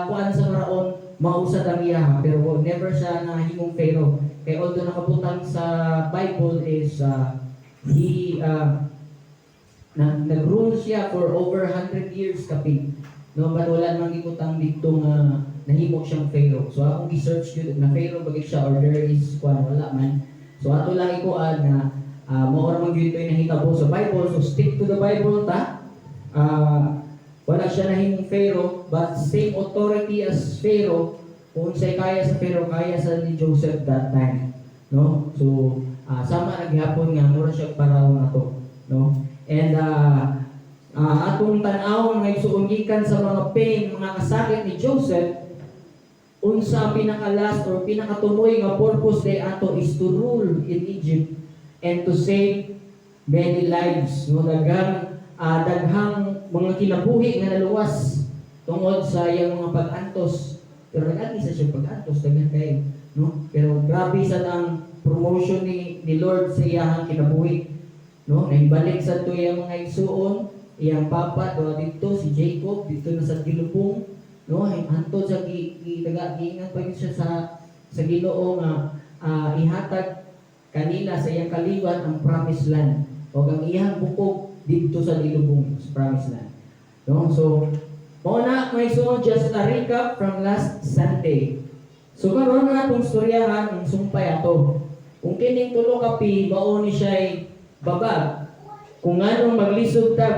kuan sa paraon, mao sad ang iya. Pero never siya nahimong Pharaoh kay although nakabutang sa Bible is he na, nag-rule siya for over 100 years kapin, no, but wala man gibutang dito nga nahimo siyang Pharaoh. So akong gi-search gyud na Pharaoh ba gyud siya or there is kuan, wala man. So ato lang ikuan nga mao ra man gyud to'y nahitabo sa Bible, so stick to the Bible ta. Wala siya nahimong Pharaoh, but same authority as Pharaoh. Kung unsay kaya sa Pharaoh, kaya sa ni Joseph that time, no? So sama na gihapon nga mura siya paraon ato, no? And atong tan-awon nga igsuon, gikan sa mga pain, mga kasakit ni Joseph, unsa ang pinaka-last or pinakatumoy nga purpose day ato is to rule in Egypt and to save many lives, no? Daghang mga kinabuhi nga naluwas tungod sa iyang mga pag-antos. Pero nag-agi sa siyang pag-antos daghan kay, no? Pero grabe sa ang promotion ni Lord sa iyang kinabuhi, no? Naibalik sa to iyang mga igsuon, iyang papa do didto si Jacob didto na sa gilubong, no? Hantod sa gi, gi taga giingan pa gyud siya sa Ginoo nga ihatag kanila sa iyang kaliwat ang promised land o ang iyang bukog didto sa gilubong sa promised land, no? So mao na, mga igsoon, just a recap from last Sunday. So karon nga atong storyahan ang sumpay ato. Kung kining tulo ka P mao ni siya'y babag kung nganong maglisod ta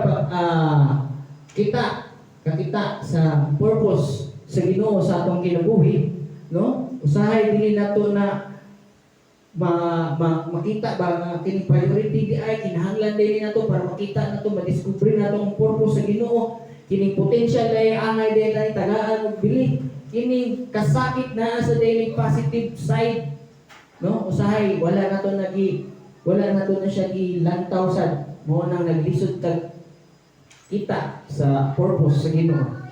kita kakita sa purpose sa Ginoo sa atong kinabuhi, no? Usahay dili nato na ma, ma, makita ba nga kining priority di ay kinahanglan dili nato para makita nato, madiscover nato ang purpose sa Ginoo. Kining potential ay angay dili tayo tagaan og bili. Kining kasakit naa sa daily positive side, no? Usahay wala nato na siya gilantaw sad, mao nang naglisod tag kita sa purpose sa Ginoo.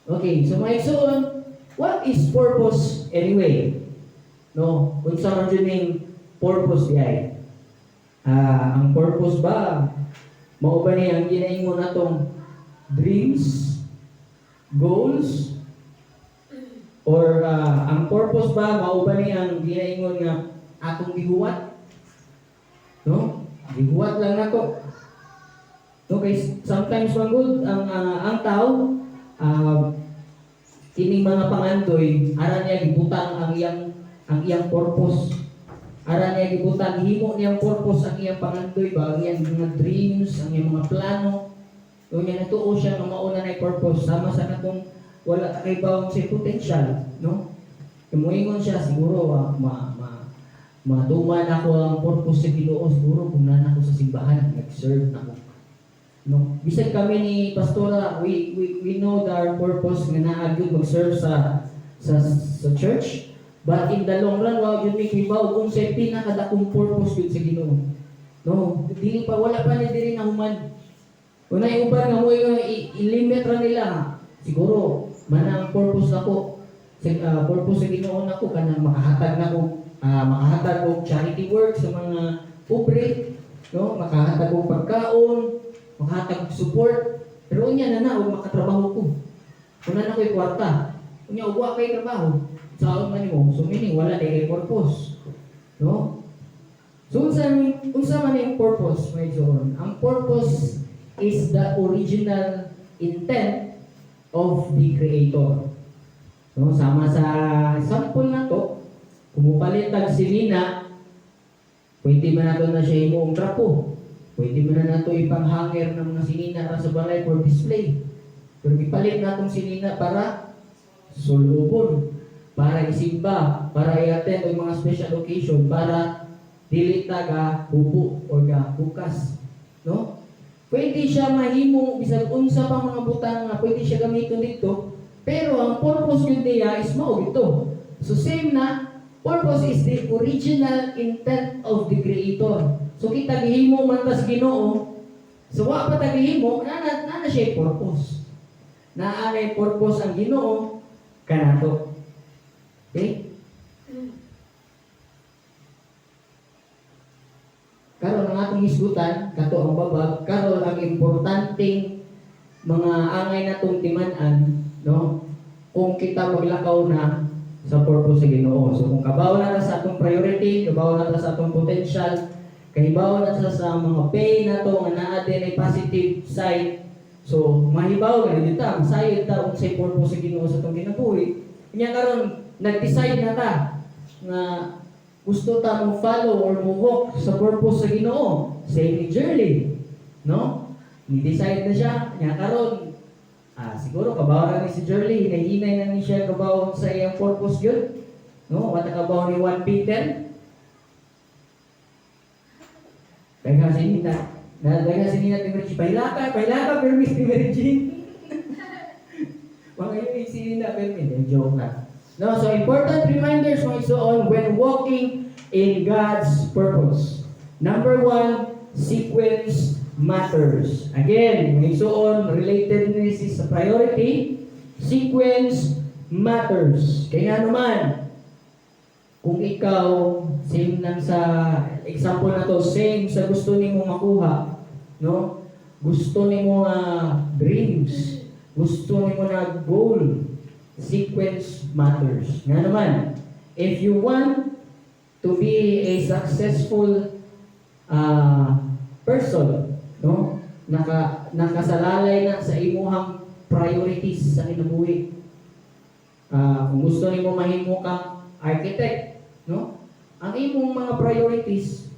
Okay, so mga igsoon, what is purpose anyway? No, unsa man jud ning purpose di ay? Ang purpose ba mao ba ni ang ginaingon natong dreams, goals, or ang purpose ba mao ba ni ang ginaingon nga atong gihuwat? No? Gihuwat lang nato. No, kay sometimes man gud ang tao kining mga pangandoy ara niya gibutang ang iyang purpose. Ara niya gibutang, himo niyang purpose ang iyang pangandoy ba, ang iyang mga dreams, ang iyang mga plano. So niya natuo siya nga mao na nay purpose, sama sa katong wala ka kay sa potential, no? Kay moingon siya siguro ma, ma Matuman ako ang purpose sa Ginoo siguro kung naa na ko sa simbahan, nag-serve na ko. No, bisan kami ni Pastora, we know that our purpose nga naa gyud mag-serve sa church. But in the long run, wa gyud mi kibaw kung sa pinakadakong purpose gyud sa Ginoo. No, dili pa, wala pa ni diri na human. Una yung uban nga mo i-limit ra nila. Siguro man ang purpose nako sa purpose sa Ginoo nako kanang makahatag nako makahatag og charity work sa mga pobre, no? Makahatag og pagkaon, makahatag og support. Pero unya na na og makatrabaho ko. Una na ko'y kwarta. Unya ug wa kay trabaho. Saon man nimo? So meaning wala diay kay purpose. No? So unsa man yung purpose, my igsoon? Ang purpose is the original intent of the creator. No, sama sa sample na to, kung mupalit tag sinina, pwede man nato na siya imong trapo. Pwede man na nato ipanghanger ng mga sinina ra sa balay for display. Pero gipalit natong sinina para sulubon, para isimba, para i-attend og mga special occasion, para dili ta ga hubo or ga hukas, no? Pwede siya mahimo bisag unsa pa mga butang nga pwede siya gamiton dito, pero ang purpose gyud niya is mao gito. So same na, purpose is the original intent of the creator. So kita gihimo man tas Ginoo, so wa pa ta gihimo, na na siya purpose. Naa na purpose ang Ginoo kanato. Okay? Karon ang atong hisgutan, kato ang babag, karon ang importanteng mga angay natong timan-an, no? Kung kita maglakaw na sa purpose sa Ginoo. So kung kabaw na ta sa atong priority, kabaw na ta sa atong potential, kahibaw na ta sa mga pain nato nga naa din ay positive side. So mahibaw nga dito ta, masayod ta unsay purpose sa Ginoo sa atong kinabuhi. Nya karon nag-decide na ta nga gusto ta mo follow or mo walk sa purpose sa Ginoo. Same ni Jerly, no? Ni-decide na siya, nya karon siguro kabaw na ni si Jerly, hinay-hinay na ni siya kabaw sa iyang purpose gyud. No, wala kabaw ni 1 Peter. Daghan si Nina. Na daghan si Nina Timerchi. Pahilaka, pahilaka permis Timerchi. Mga yun si Nina permis. Eh, joke lang. No, so important reminders, mga igsoon, when walking in God's purpose. Number one, sequence matters. Again, mga igsoon, related ni sa priority, sequence matters. Kaya naman, kung ikaw, same lang sa example na to, same sa gusto nimo makuha, no? Gusto nimo dreams, gusto nimo na goal, sequence matters. Nga naman, if you want to be a successful person, no? Nakasalalay na sa imuhang priorities sa kinabuhi. Kung gusto nimo mahimo kang architect, no? Ang imong mga priorities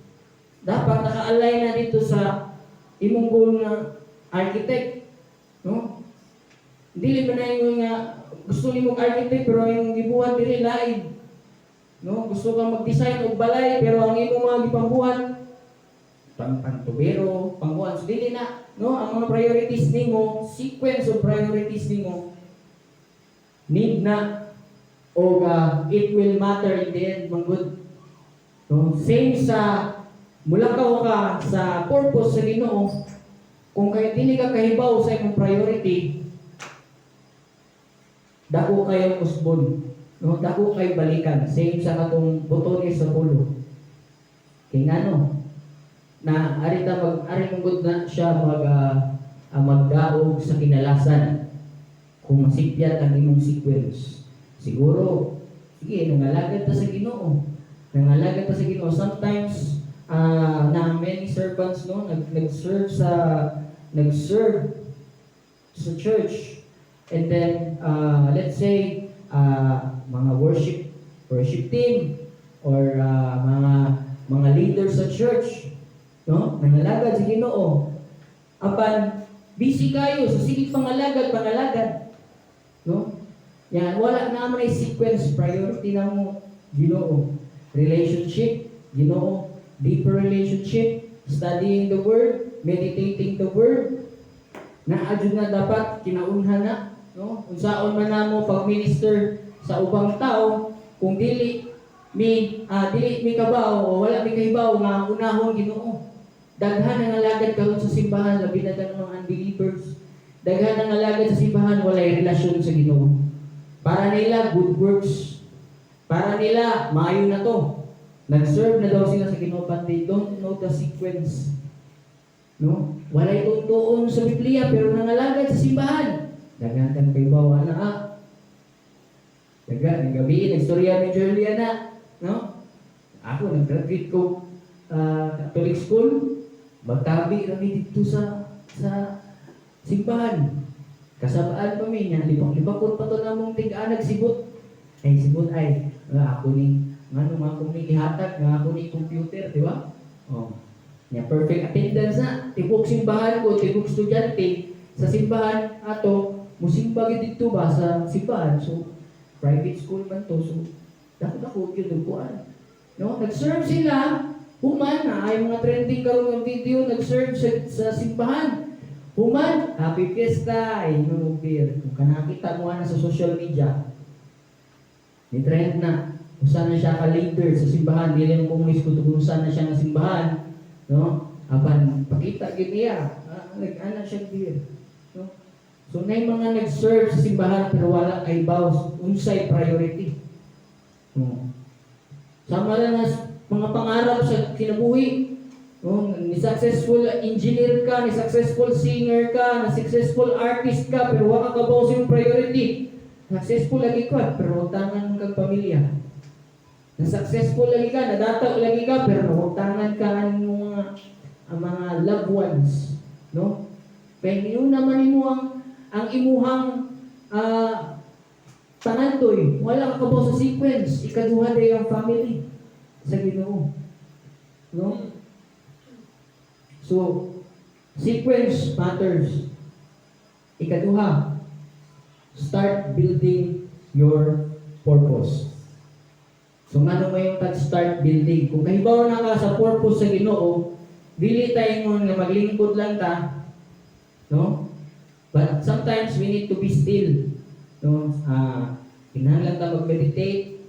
dapat naka-align na dito sa imong goal nga architect, no? Dili man na ingon nga gusto nimo architect pero ang imong gibuhat dili lain. No, gusto kang mag-design og balay pero ang imong mga gipambuhat pang pangtubero, pangkuan. So dili na, no, ang mga priorities nimo, sequence of priorities nimo need na o it will matter in the end manggod. No, same sa mulakaw ka sa purpose sa Ginoo, kung kay dili ka kahibaw sa imong priority, dako kayong usbon, no? Dako kay balikan. Same sa katong botones sa pulo. Kay ngano na ari ta mag ari mong gud na siya magdaog sa kinalasan kung masipyat ang imong sequence. Siguro sige, nangalagad ta sa Ginoo, nangalagad ta sa Ginoo. Sometimes na many servants, no, nag-serve sa church and then let's say mga worship worship team or mga leaders sa church, no, nangalagad sa Ginoo, apan busy kayo so sige, pangalagad pangalagad, no? Yan, wala na man ay sequence, priority na mo Ginoo, relationship. Ginoo. Deeper relationship, studying the Word, meditating the Word. Naa jud na dapat kinaunhan na, no? Unsaon man namo pag-minister sa ubang tao kung dili mi kabaw o wala mi kahibaw nga ang unahon Ginoo. Daghan ang alagad karon sa simbahan, labi na tanang mga unbelievers. Daghan ang alagad sa simbahan, walay relasyon sa Ginoo. Para nila, good works. Para nila, maayo na to. Nag-serve na daw sila sa Ginoo, but they don't know the sequence. No? Walay tuntuon sa Biblia pero nangalagad sa simbahan. Daghan kang kahibaw ana ah. Daghan gabi nagstorya ni Julia na, no? Ako nag-graduate ko Catholic school, magtabi rami dito sa simbahan. Kasabaan pa mi niya, libak-libakot pa to namong tig-anag sibot. Ay sibot ay nga ako ni ngano nga ako ni gihatag nga ako ni computer, di ba? Oh. Nya perfect attendance na tibok simbahan ko, tibok estudyante sa simbahan ato musimba gyud didto ba sa simbahan. So private school man to, so dako dako gyud og kuan. No, nag-serve sila human na ay mga trending karon nga video, nag-serve sa simbahan. Human, happy fiesta, ay inom og beer. Kung kanakita mo na sa social media, ni trend na usa na siya ka leader sa simbahan, dili mo kung kung usa na siya nga simbahan, no? Apan pakita gyud niya, nag-ana siya beer, no? So nay mga nag-serve sa simbahan pero wala kay baws unsay priority. No. Sama ra na mga pangarap sa kinabuhi. No, ni successful engineer ka, ni successful singer ka, na successful artist ka, pero wa ka kabaw sa imong priority. Successful lagi ka, pero tangan mo kag pamilya. Na successful lagi ka, nadataw lagi ka, pero tangan ka ang mga loved ones, no? Kay niuna man nimo ang imuhang pangandoy, wala ka kabaw sa sequence, ikaduha day ang family sa Ginoo. No? So, sequence matters. Ikaduha, start building your purpose. So ngano mo yung tag start building? Kung kahibaw na ka sa purpose sa Ginoo, dili ta ingon nga maglingkod lang ta, no? But sometimes we need to be still, no? Kinahanglan ta mag-meditate,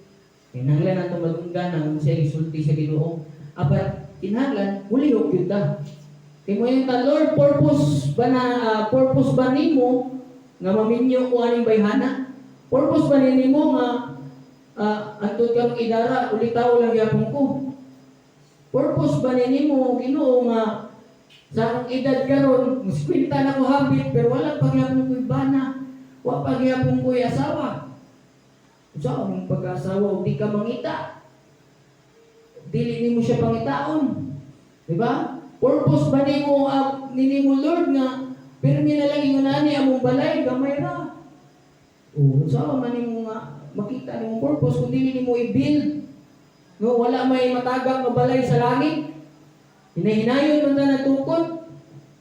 kinahanglan nato madunggan ang unsay gisulti sa Ginoo. Apan kinahanglan mulihok gyud ta. Kay mo yung ta, "Lord, purpose ba nimo nga maminyo ko aning bayhana? Purpose ba nimo nga antud ka idara ulitaw lang gyapon ko? Purpose ba nimo, Ginoo, nga sa akong edad karon, 50 na ko hapit, pero wala pa gyapon ko'y bana, wa pa gyapon ko'y asawa?" Unsa mong pag-asawa ug di ka mangita? Dili nimo siya pangitaon. Di ba? Purpose ba nimo nimo, Lord, nga pirmi na lang ingon ani among balay, gamay ra? O unsa man nimo nga makita nimo purpose kung dili nimo i-build? No, wala may matagak nga balay sa langit. Hinahinayon man ta natukod.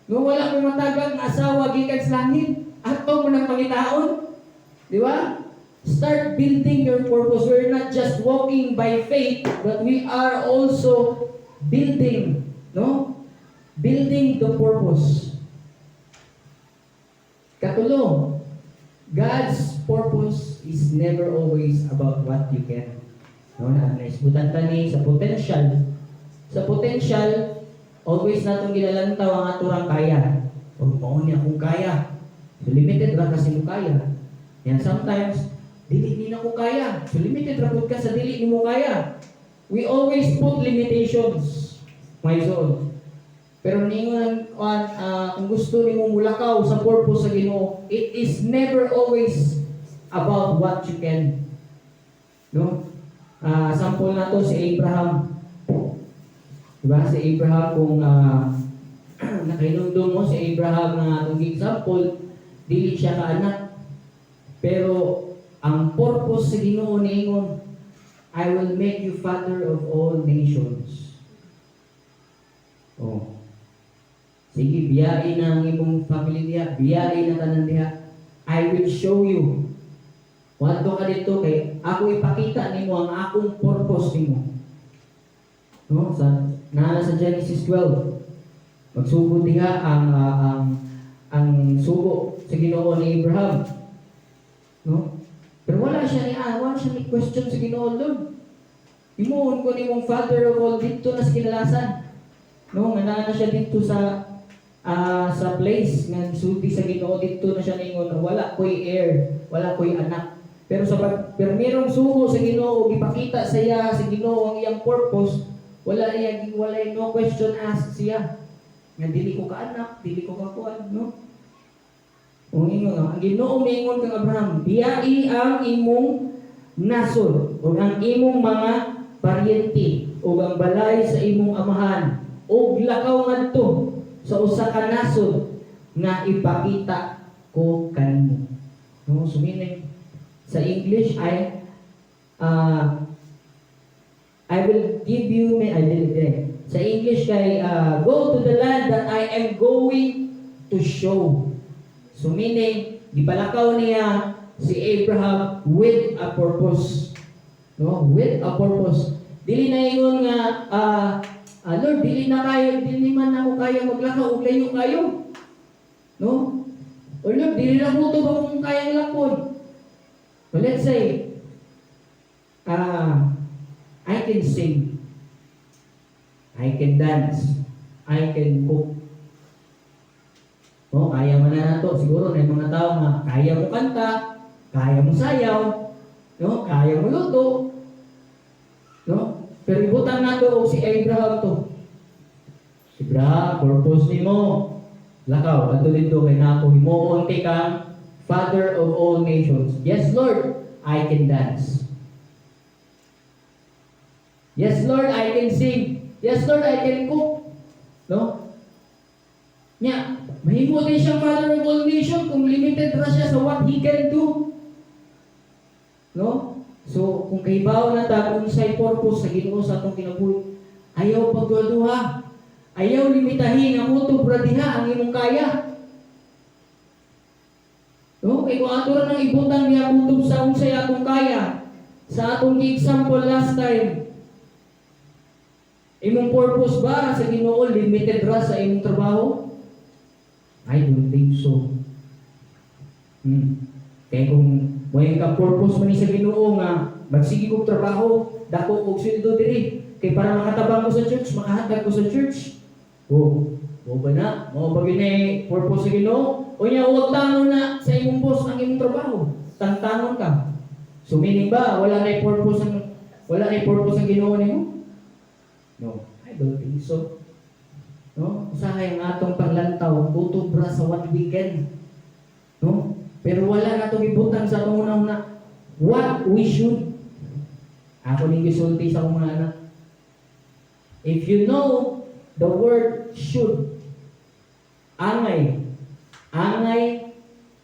No, wala may matagak nga asawa gikan sa langit. Ato mo nang pangitaon. Di ba? Start building your purpose. We're not just walking by faith, but we are also building, no? Building the purpose. Katulo, God's purpose is never always about what you can. No, na naisgutan ta ni sa potential. Sa potential, always natong ginalantaw ang aturang kaya. O mao ni akong kaya. So limited ra kasi mo kaya. Yan sometimes dili ni nako kaya. So limited ra pud ka sa dili nimo kaya. We always put limitations, my soul. Pero ningon kung gusto nimo mulakaw sa purpose sa Ginoo, it is never always about what you can. No? Sample na to si Abraham. Diba? Si Abraham, kung nakahinumdum mo si Abraham nga atong example, dili siya kaanak. Pero ang purpose sa Ginoo niingon, "I will make you father of all nations." Oh. Sige, biyain na ang imong family diha, biyain na tanan diha. I will show you. Wadto ka dito kay ako ipakita nimo ang akong purpose nimo. No, sa naa sa Genesis 12. Magsugod diha ang sugo sa Ginoo ni Abraham. No? Pero wala siya ni question sa Ginoo, "Lord, himuon ko nimong father of all didto na sa kinalasan." No, nga naa na siya didto sa place nga gisulti sa Ginoo, didto na siya ningon, "Wala ko'y heir, wala ko'y anak." Pero sa pag permirong sugo sa Ginoo, gipakita sa iya sa Ginoo ang iyang purpose, wala iya wala no question asked siya. Nga dili ko kaanak, dili ko kakuan, no? Kung ingon, ang Ginoo miingon kang Abraham, "Biyai ang imong nasod ug ang imong mga paryente ug ang balay sa imong amahan ug lakaw ngadto sa usa ka nasod nga ipakita ko kanimo." No, so meaning sa English ay "I will give you," may I dili dili. Sa English kay "Go to the land that I am going to show." So meaning, gipalakaw niya si Abraham with a purpose. No, with a purpose. Dili na ingon nga "Lord, dili na kayo, dili man ako kaya maglakaw og layo kayo." No? Or "Lord, dili na ko to ba kung kayang lakon." But let's say, I can sing. I can dance. I can cook. No, kaya man na nato. Siguro na yung mga tao nga kaya mo kanta, kaya mo sayaw, no? Kaya mo luto. No? Pero ibutang nato og si Abraham to. Si Abraham, purpose nimo. Lakaw, adto didto kay nako himuon kay kang father of all nations. "Yes, Lord, I can dance. Yes, Lord, I can sing. Yes, Lord, I can cook." No? Nya, mahimo din siyang father of all nation kung limited ra siya sa what he can do. No? So, kung kahibaw na ta kung unsay purpose sa Ginoo sa atong kinabuhi, ayaw pagduha-duha. Ayaw limitahin ang kutob ra diha ang imong kaya. No? Kay kung ato ra nang ibutang diha kutob sa unsay atong kaya, sa atong example last time, imong purpose ba sa Ginoo limited ra sa imong trabaho? I don't think so. Kaya kung may ka purpose man ni sa Ginoo nga magsige kog trabaho, dako og sweldo diri kay para makatabang ko sa church, makahatag ko sa church. Oh, mo ba na? Mo ba gyud ni purpose sa Ginoo? O nya huwag tangon na sa imong boss ang imong trabaho. Tangtangon ka. So meaning ba wala na purpose ang Ginoo nimo? No, I don't think so. No? Usahay ang atong panglantaw, kutob ra sa what we can. No? Pero wala na itong ibutang sa atong una-una what we should. Ako ning gisulti sa akong mga anak. If you know the word "should", angay, angay,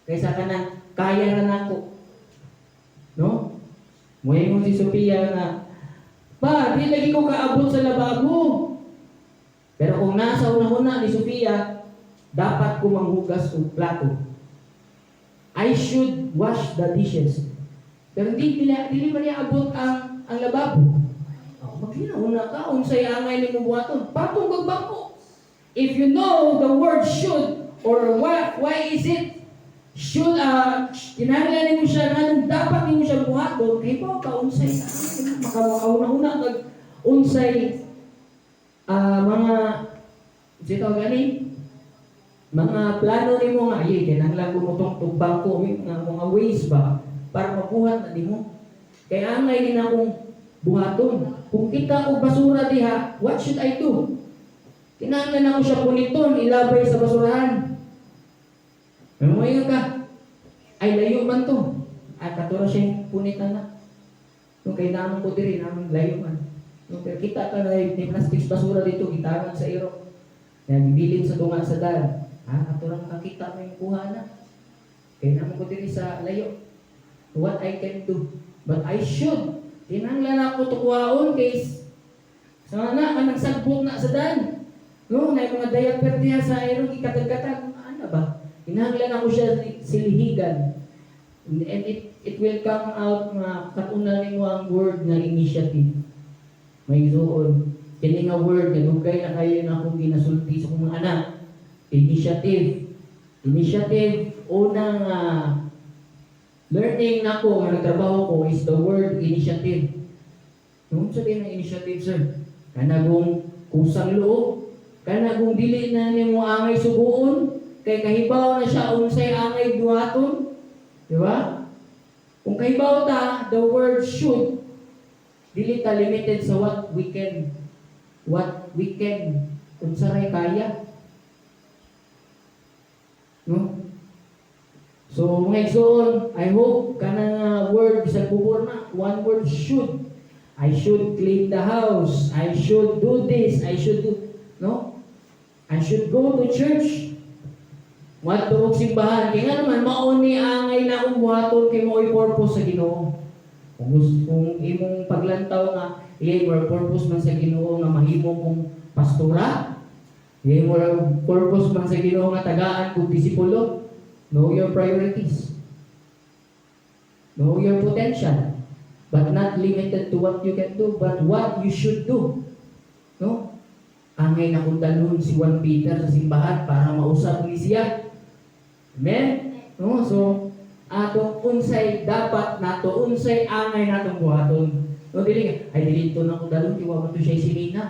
kaysa kanang kaya ra nako. No? Moingon si Sophia nga, "Pa, di lagi ko kaabot sa lababo." Pero kung nasa una-una ni Sophia, dapat ko manghugas og plato. I should wash the dishes. Pero hindi dili, dili man niya abot ang lababo. Oh, maghina-una ka unsay angay nimo buhaton. Patong kag bangko. If you know the word "should" or why is it should, kinahanglan nimo siya, nganong dapat nimo siya buhaton, kay ba ka unsay makauna-una kag unsay mga sito gani mga plano nimo nga ay kinahanglan ko mo tong bangko, may mga ways ba para mabuhat na nimo kay angay ni na akong buhaton. Kung kita og basura diha, what should I do? Kinahanglan ako siya puniton, ilabay sa basurahan. May mga ka, "Ay, layo man to." Ay, katura siya punitan na. Nung kay namon ko diri, namon layo man. Nung pero kita ka na ni plastic basura dito, gitangan sa iro. Yan, gibilin sa tunga sa dan. Ah, katurang kakita mo yung kuha na. Kay namon ko diri sa layo. What I can do. But I should. Kinahanglan ako to kuhaon kay sa na kanang sagbot na sa dan. No, na mga diaper diha sa iro gikatag-katag, ano ba? Kinahanglan ako siya silihigan. And it will come out nga katuna nimo ang word nga initiative. May igsuon. Kini nga word nga dugay na kayo na akong ginasulti sa akong mga anak. Initiative. Initiative, unang learning nako nga nagtrabaho ko is the word "initiative." Nung sabihin ng initiative, sir? Kanagong kusang loob, kanagong dili na nimo angay suguon, kay kahibaw na siya unsay angay buhaton. Di ba? Kung kahibaw ta, the word "should," dili ta limited sa what we can, unsa ray kaya. No? So, mga igsoon, I hope kanang word bisag kubor na, one word, "should." I should clean the house. I should do this. I should do, no? I should go to church. Muadto og simbahan. Kaya nga naman, mao ni angay na akong buhaton kay mao'y purpose sa Ginoo. Kung gusto kung imong paglantaw nga iyay more purpose man sa Ginoo nga mahimo kong pastora, iyay more purpose man sa Ginoo nga tagaan kog disipulo. Know your priorities. Know your potential. But not limited to what you can do, but what you should do. No? Angay na kung dalhon si Juan Peter sa simbahan para mausap ni siya. Amen? No? So, atong unsay dapat nato, unsay angay natong buhaton. No, dili nga, ay dili to na ko dalhon kay wa man to siya sinina.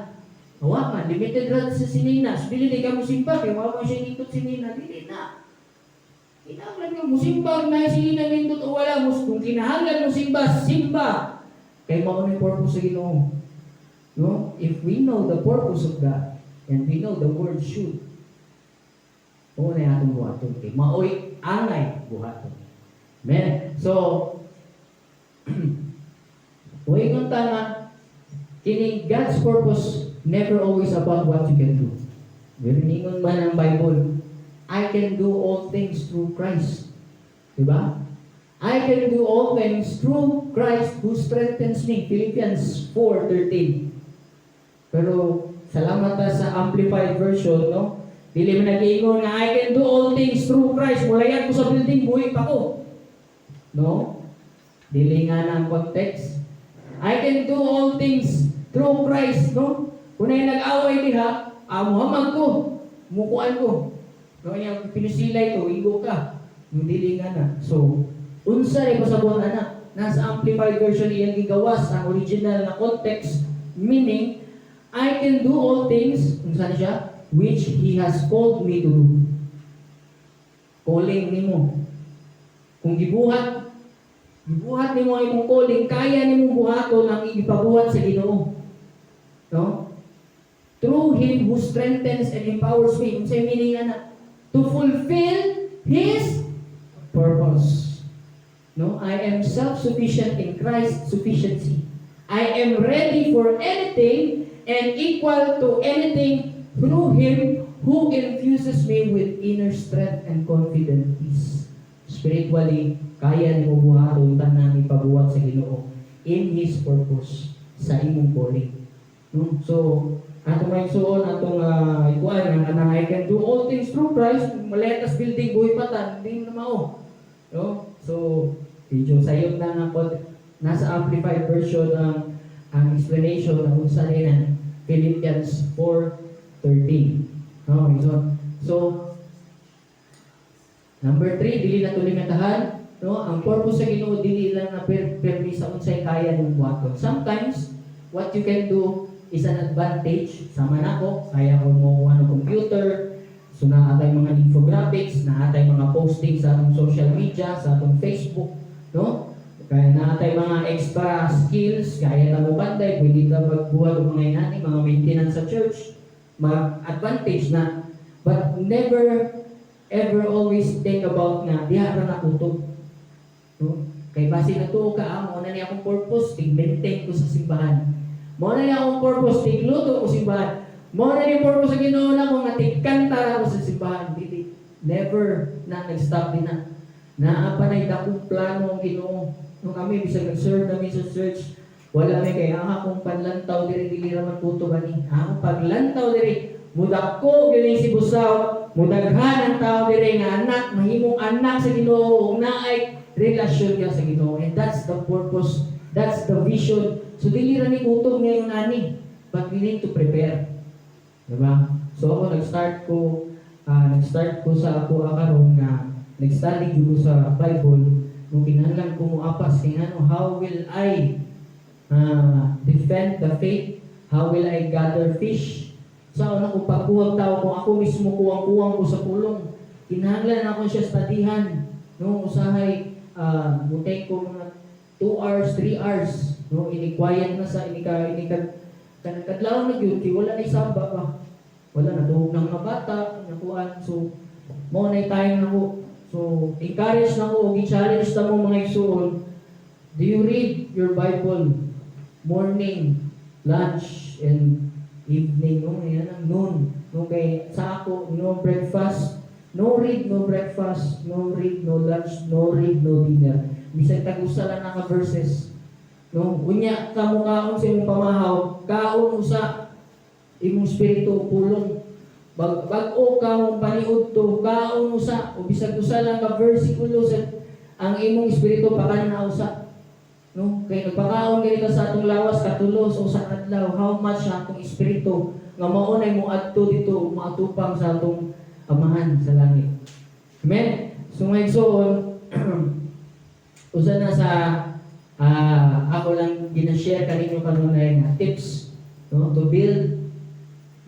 Wa man, limited ra sa sinina. So, dili di ka mo simba kay wa man siya nindot sinina, dili na. Kinahanglan nga musimba na sinina nindot o wala mo, kung kinahanglan mo simba, simba. Kay mao ni purpose sa Ginoo. No? If we know the purpose of God and we know the word "should," mao na atong buhaton kay maoy angay buhaton. Amen. So, moingon ta nga kining God's purpose never always about what you can do. Pero ningon man ang Bible, "I can do all things through Christ." Diba? "I can do all things through Christ who strengthens me." Philippians 4:13. Pero salamat ta sa Amplified Version, no? Dili man nag-iingon nga "I can do all things through Christ. Mulayan ko sa building, buhi pa ko." No? Dili nga na ang context. "I can do all things through Christ," no? Kung na nag-away diha, muhamag ko, mukuan ko. No, yang pinusilay ko, igo ka. Yung dili nga na. So, unsa rin pasabot ana? Nasa Amplified Version iyang gigawas ang original na context, meaning, "I can do all things," unsa ni siya? "Which He has called me to do." Calling nimo. Kung gibuhat nimo ang imong calling, kaya nimo buhaton ang ipabuhat sa Ginoo. No? "Through Him who strengthens and empowers me." Unsay meaning ana? To fulfill His purpose. No, I am self-sufficient in Christ's sufficiency. I am ready for anything and equal to anything through Him who infuses me with inner strength and confident peace. Spiritually, kaya nimo buhaton tanang ipabuhat sa Ginoo in His purpose sa imong calling. No? So, atong may suon atong ikuan ang kanang "I can do all things through Christ," maletas building buhi pa ta, hindi na mao. No? So, medyo sayop na nga po, nasa Amplified Version ang explanation ng unsa ni ng Philippians 4:13. No, so number 3, dili na to limitahan, no? Ang purpose sa Ginoo dili lang na permi sa unsay kaya nimong buhaton. Sometimes what you can do is an advantage. Sama nako, kaya ko mo ng computer, so naa tay mga infographics, naa tay mga posting sa atong social media, sa atong Facebook, no? Kaya naa tay mga extra skills, kaya na mo banday, pwede ka magbuhat og mga inani, mga maintenance sa church, ma-advantage na. But never ever always think about nga diha ra nakutob. No? Kay basi natuo ka, mao na ni akong purpose, tig-maintain ko sa simbahan. Mao na ni akong purpose, tigluto ko simbahan. Mao na ni purpose sa Ginoo nako nga tigkanta ra ko sa simbahan. Dili, never na nag-stop din na. Naa pa na'y dakong plano ang Ginoo. No kami bisag nag-serve kami sa church, wala may kay ang akong panlantaw diri dili ra man kutob ani. Ang akong paglantaw diri mudako gyud si Busaw, mudaghan ang tao diri nga anak, mahimong anak sa Ginoo ug naay relasyon niya sa Ginoo. And that's the purpose, that's the vision. So dili ra ni kutob ngayon ani. But we need to prepare. Diba? So ako nag-start ko sa ako karon nga nag-study jud ko sa Bible nung kinahanglan ko moapas kay ngano, how will I defend the faith? How will I gather fish? Sa una ko pagkuhag tao kung ako mismo kuwang-kuwang ko sa pulong. Kinahanglan ako siya studyhan. No, usahay mo-take ko mga 2 hours, 3 hours, no, ini-quiet na sa inika inika kanang kadlaw na gyud kay wala na isaba ba. Wala na tuhog ng mga bata, nakuan. So mao na time nako. So encourage na ko, gi-challenge ta mo, mga igsuon. Do you read your Bible morning, lunch, and evening, no? Yan ang noon. No, kay sa ako, no breakfast, no read, no breakfast, no read, no lunch, no read, no dinner. Bisag tag-usa lang naka verses. No, unya ka mo kaon sa imong pamahaw, kaon usa imong espiritu pulong. Bag-o ka mong paniud to, kaon usa o bisag usa lang ka versikulo sa ang imong espiritu pakan na usa. No, kay nagpakaon ganito sa atong lawas katulo sa usa ka adlaw, how much ang atong espiritu nga mao nay moadto dito, moatupang sa atong Amahan sa langit. Amen. So ngayon so usa na sa ako lang gina-share kaninyo kanunay nga tips, no, to build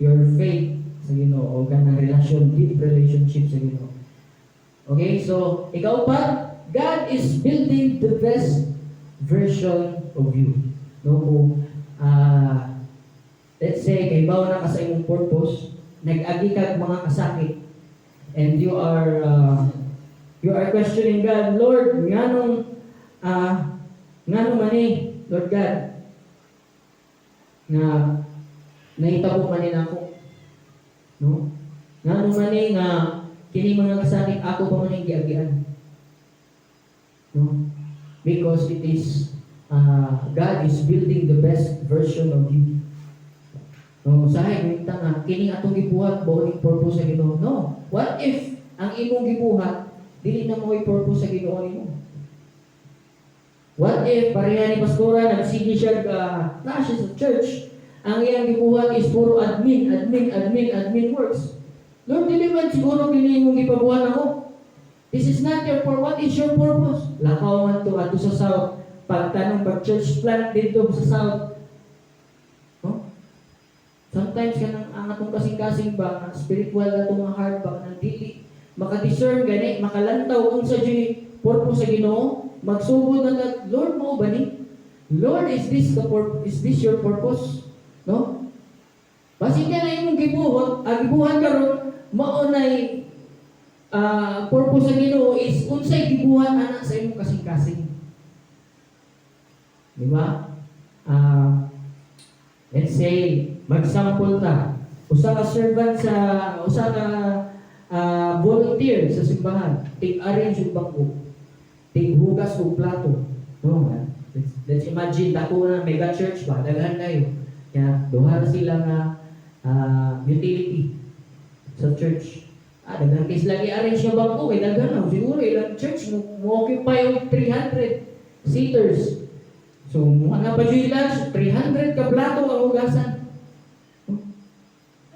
your faith sa Ginoo o kanang relasyon, deep relationship sa Ginoo. Okay, so ikaw pa, God is building the best version of you. No, kung let's say kay na ka sa imong purpose, nag-agi kag mga kasakit and you are questioning God, "Lord, nganong man ni, Lord God, nga nahitabo man ni nako?" No? Ngano man ni nga kini mga kasakit ako pa man ning giagian? No? Because it is God is building the best version of you. No, usahay minta nga kini atong gibuhat mao ning purpose sa Ginoo. No. What if ang imong gibuhat dili na mo purpose sa Ginoo nimo? What if pareha ni pastora, nagsige siya, na siya sa church. Ang iyang gibuhat is puro admin, admin, admin, admin works. "Lord, dili man siguro kini imong gipabuhat ako. This is not your purpose. What is your purpose?" Lakaw man to ato sa South. Pagtanong pag church plant dito sa South. No? Sometimes kanang ang atong kasing-kasing ba, ang spiritual atong mga heart ba, kanang dili maka-discern gani, makalantaw unsa juy purpose sa Ginoo, magsugod na ka, "Lord, mao ba ni? Lord, is this your purpose?" No? Basin ka na imong gibuhat, ang gibuhat karon mao nay purpose sa Ginoo is unsay gibuhat ana sa imong kasing-kasing. Di ba? Let's say mag-sample ta. Usa ka servant sa usa ka volunteer sa simbahan, tig-arrange og bangko, tig-hugas og plato. No, let's imagine dako na mega church ba, daghan kayo. Kaya duha ra sila nga utility sa church. Daghan kay sila i-arrange nga bangko kay daghan na siguro ilang church mo occupy og 300 seaters. So, mga pa jud lunch, 300 ka plato ang hugasan.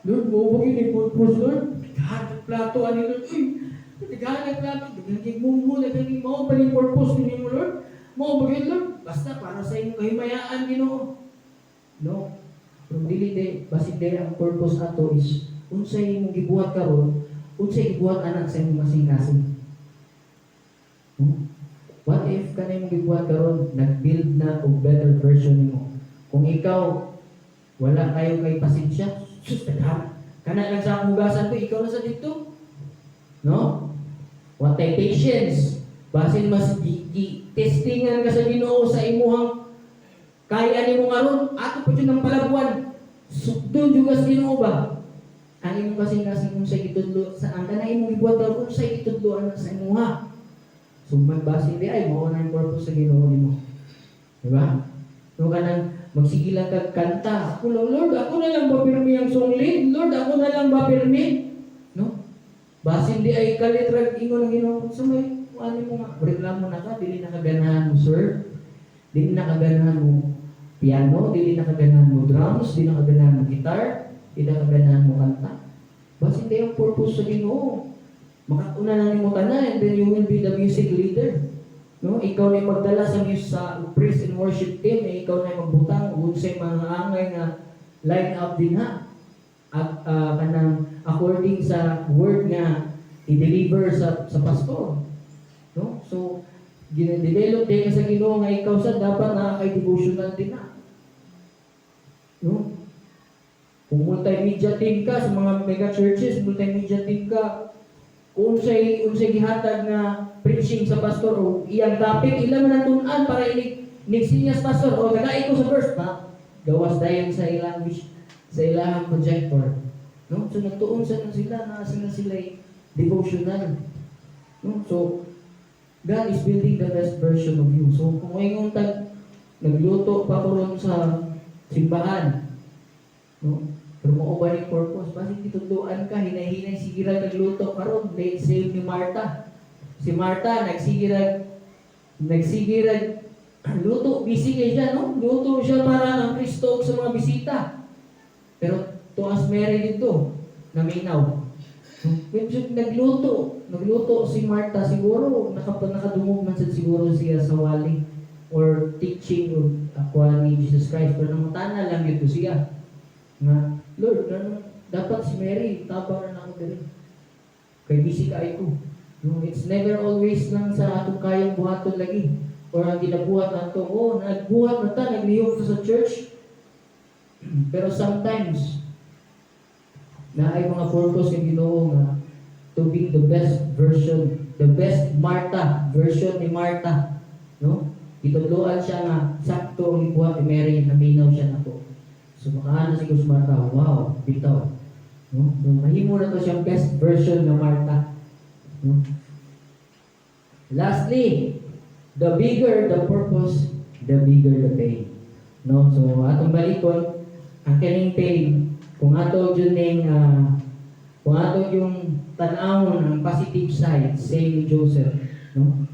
"Lord, mao ba yun purpose, Lord? Daghan ang plato, ani Lord. Uy, daghan ang plato, daghan kay mummo, daghan kay mao pa ning purpose nimo, Lord. Mao ba yun, Lord? Basta para sa imong kahimayaan, Ginoo." No. Pero dili de, basin de ang purpose ato is unsay imong gibuhat karon, unsay gibuhat anak sa imong kasing-kasing. What if kanay imong gibuhat karon nag-build na og better version nimo? Kung ikaw wala kayo kay pasensya, sus, daghan. Kana lang sa akong hugasan ko, ikaw na sa dito. No? What tay patience. Basin mas gi testingan ka sa Ginoo sa imuhang kaya nimo karon, ato pa jud ang palabuan. Sugdon jud ka sa Ginoo ba? Ang imong kasing-kasing unsay gitudlo sa ang kanang imong gibuhat karon, unsay gitudlo ana sa imuha. So magbasin di ay mao na ang purpose sa Ginoo nimo. Di ba? No, kanang magsige lang kag kanta. "Ako lang, Lord, ako na lang ba pirmi ang song lead? Lord, ako na lang ba pirmi?" No? Basin di ay kalit rag ingon ang Ginoo sa may ano mo nga reklamo na ka, dili na kaganahan mo serve. Dili na kaganahan mo piano, dili na ka ganahan mo drums, dili na ka ganahan mo guitar, dili na ka ganahan mo kanta. Basin ang purpose sa Ginoo. Makauna na nimo tanan and then you will be the music leader. No? Ikaw na yung magdala sa music sa praise and worship team, eh, ikaw na yung magbutang ug unsay mga angay nga line up din ha. At kanang according sa word nga i-deliver sa pastor. No? So gina-develop din ka sa Ginoo nga ikaw sa dapat na kay devotional din na. No? Kung multimedia team ka sa mga mega churches, multimedia team ka, kung unsay unsay gihatag nga preaching sa pastor o iyang topic, ila man ang tun-an para inig nigsinyas pastor o tagai ko sa verse pa, gawas dayon sa ilang projector. No? So nagtuon sa na sila, naa sa na sila devotional. No? So God is building the best version of you. So kung ingon tag nagluto pa ko ron sa simbahan, no? Pero mao ba ni purpose? Basin gitudloan ka, hinay-hinay sige ra nagluto karon, late same ni Martha. Si Martha nagsige ra luto, busy kay siya, no? Luto siya para ang Kristo ug sa mga bisita. Pero tuas Mary dito, naminaw. Medyo nagluto si Martha siguro, nakadungog man sad siguro siya sa wali or teaching o akuan ni Jesus Christ. Pero nangutana lang yun siya. Nga, "Lord, ano, dapat si Mary, tabang na nako diri. Kay busy kaayo ko." No, it's never always lang sa atong kayang buhaton lagi. Or ang ginabuhat nato, oh, nagbuhat na ta, naglihok ta sa church. Pero sometimes, na ay mga purpose ng Ginoo nga to be the best version, the best Martha, version ni Martha. No? Gitudloan siya nga sakto ang gibuhat ni Mary, naminaw siya nako. So makaano siguro si Martha, "Wow, bitaw." No? So mahimo na to siyang best version ng Martha. No? Lastly, the bigger the purpose, the bigger the pain. No? So atong balikon ang kining pain, kung ato yung tan-awon ang positive side, same ni Joseph, no?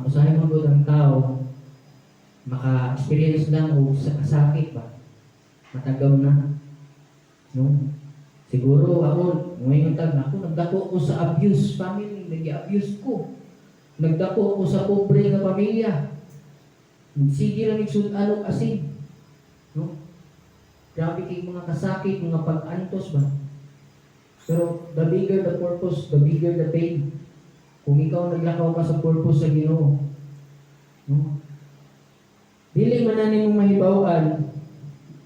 Usahay man gud ang tao maka-experience lang og sakit ba. Matagaw na. No? Siguro ako, ngayon tag ako, nagdako ko sa abuse family, nag-abuse ko. Nagdako ko sa pobre nga pamilya. Sige ra mig sud-an og asin. No? Grabe kay mga kasakit, mga pag-antos ba. Pero the bigger the purpose, the bigger the pain. Kung ikaw naglakaw ka sa purpose sa Ginoo, no? Dili man na nimo mahibaw-an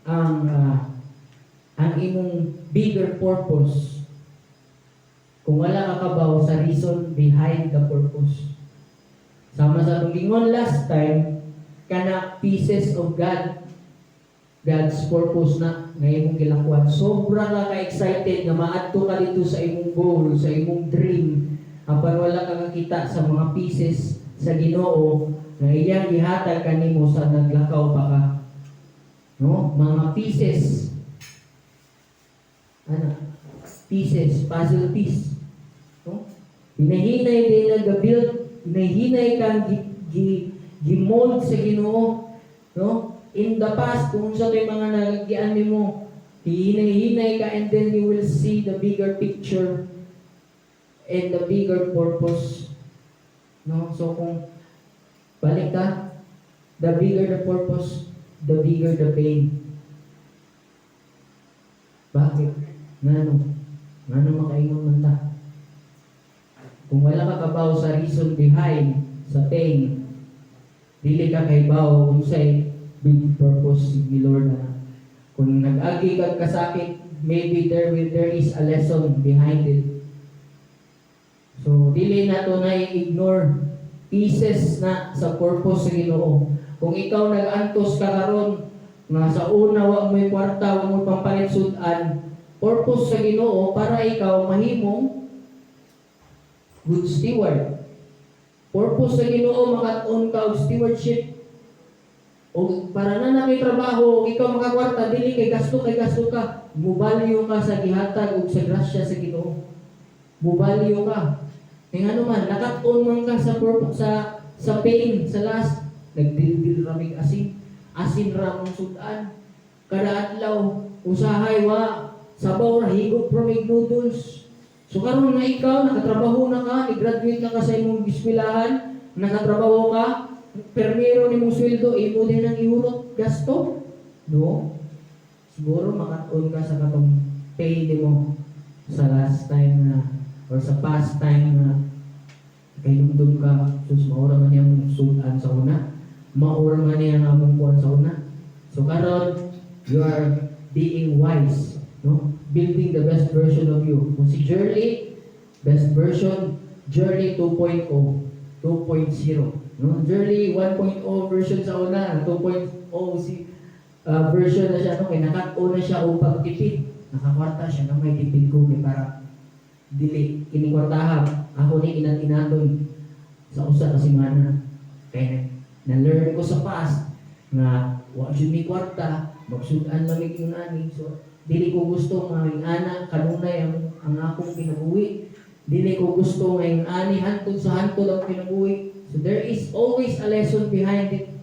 ang imong bigger purpose kung wala ka kabaw sa reason behind the purpose. Sama sa atong gingon last time, kana pieces of God's purpose na nga imong gilakwan. Sobra ka ka-excited nga maadto ka dito sa imong goal, sa imong dream, apan wala ka kakita sa mga pieces sa Ginoo nga iyang gihatag kanimo sa naglakaw pa ka. No? Mga pieces. Ano? Pieces, puzzle piece. No? Hinahinay din nag-build, hinahinay kang gi mold sa Ginoo, no? In the past, kung sa ito'y mga nagagian nimo, hinay-hinay ka and then you will see the bigger picture and the bigger purpose. No? So kung balik ka, the bigger the purpose, the bigger the pain. Bakit? Ngano? Ngano makaingon man ta? Kung wala ka kabaw sa reason behind sa pain, dili ka kahibaw unsay big purpose ni Lord na. Kung nag-agi kag kasakit, maybe there is a lesson behind it. So dili na to na i-ignore, pieces na sa purpose sa Ginoo. Kung ikaw nag-antos ka karon nga sa una wa mo'y kwarta, wa mo'y pampalit sud-an, purpose sa Ginoo para ikaw mahimong good steward. Purpose sa Ginoo makat-on ka og stewardship. O para na na kay trabaho, ug ikaw makakwarta, dili kay gasto ka. Mubalyo ka sa gihatag ug sa grasya sa Ginoo. Mubalyo ka. Kay ngano man, nakat-on man ka sa purpose, sa pain, sa last, nagdildil ramig asin. Asin ra mong sudan. Kada adlaw, usahay wa sabaw ra, higop ra mig noodles. So karon nga ikaw nakatrabaho na ka, ni-graduate na ka sa imong eskwelahan, nakatrabaho ka, permiro nimong sweldo, imo din ang ihurot gasto. No? Siguro makat-on ka sa katong pay nimo sa last time na or sa past time na kahinumdum ka, sus, maura man niya mong sudan sa una, maura man niya ang among kuan sa una. So karon you are being wise, no? Building the best version of you. Kung si Jerly, best version, Jerly 2.0, 2.0, no? Jerly 1.0 version sa una, 2.0 si version na siya, no? Kay nakat-o na siya og pagtipid. Nakakwarta siya, no? May tipid ko kay para dili kini kwartaha ako ni inat-inaton sa usa ka semana. Kay na-learn ko sa past nga wa jud mi kwarta, magsud-an lang mig ingon ani. So dili ko gusto nga ana kanunay ang akong kinabuhi. Dili ko gusto nga ani hantod sa hantod ang kinabuhi. So there is always a lesson behind it,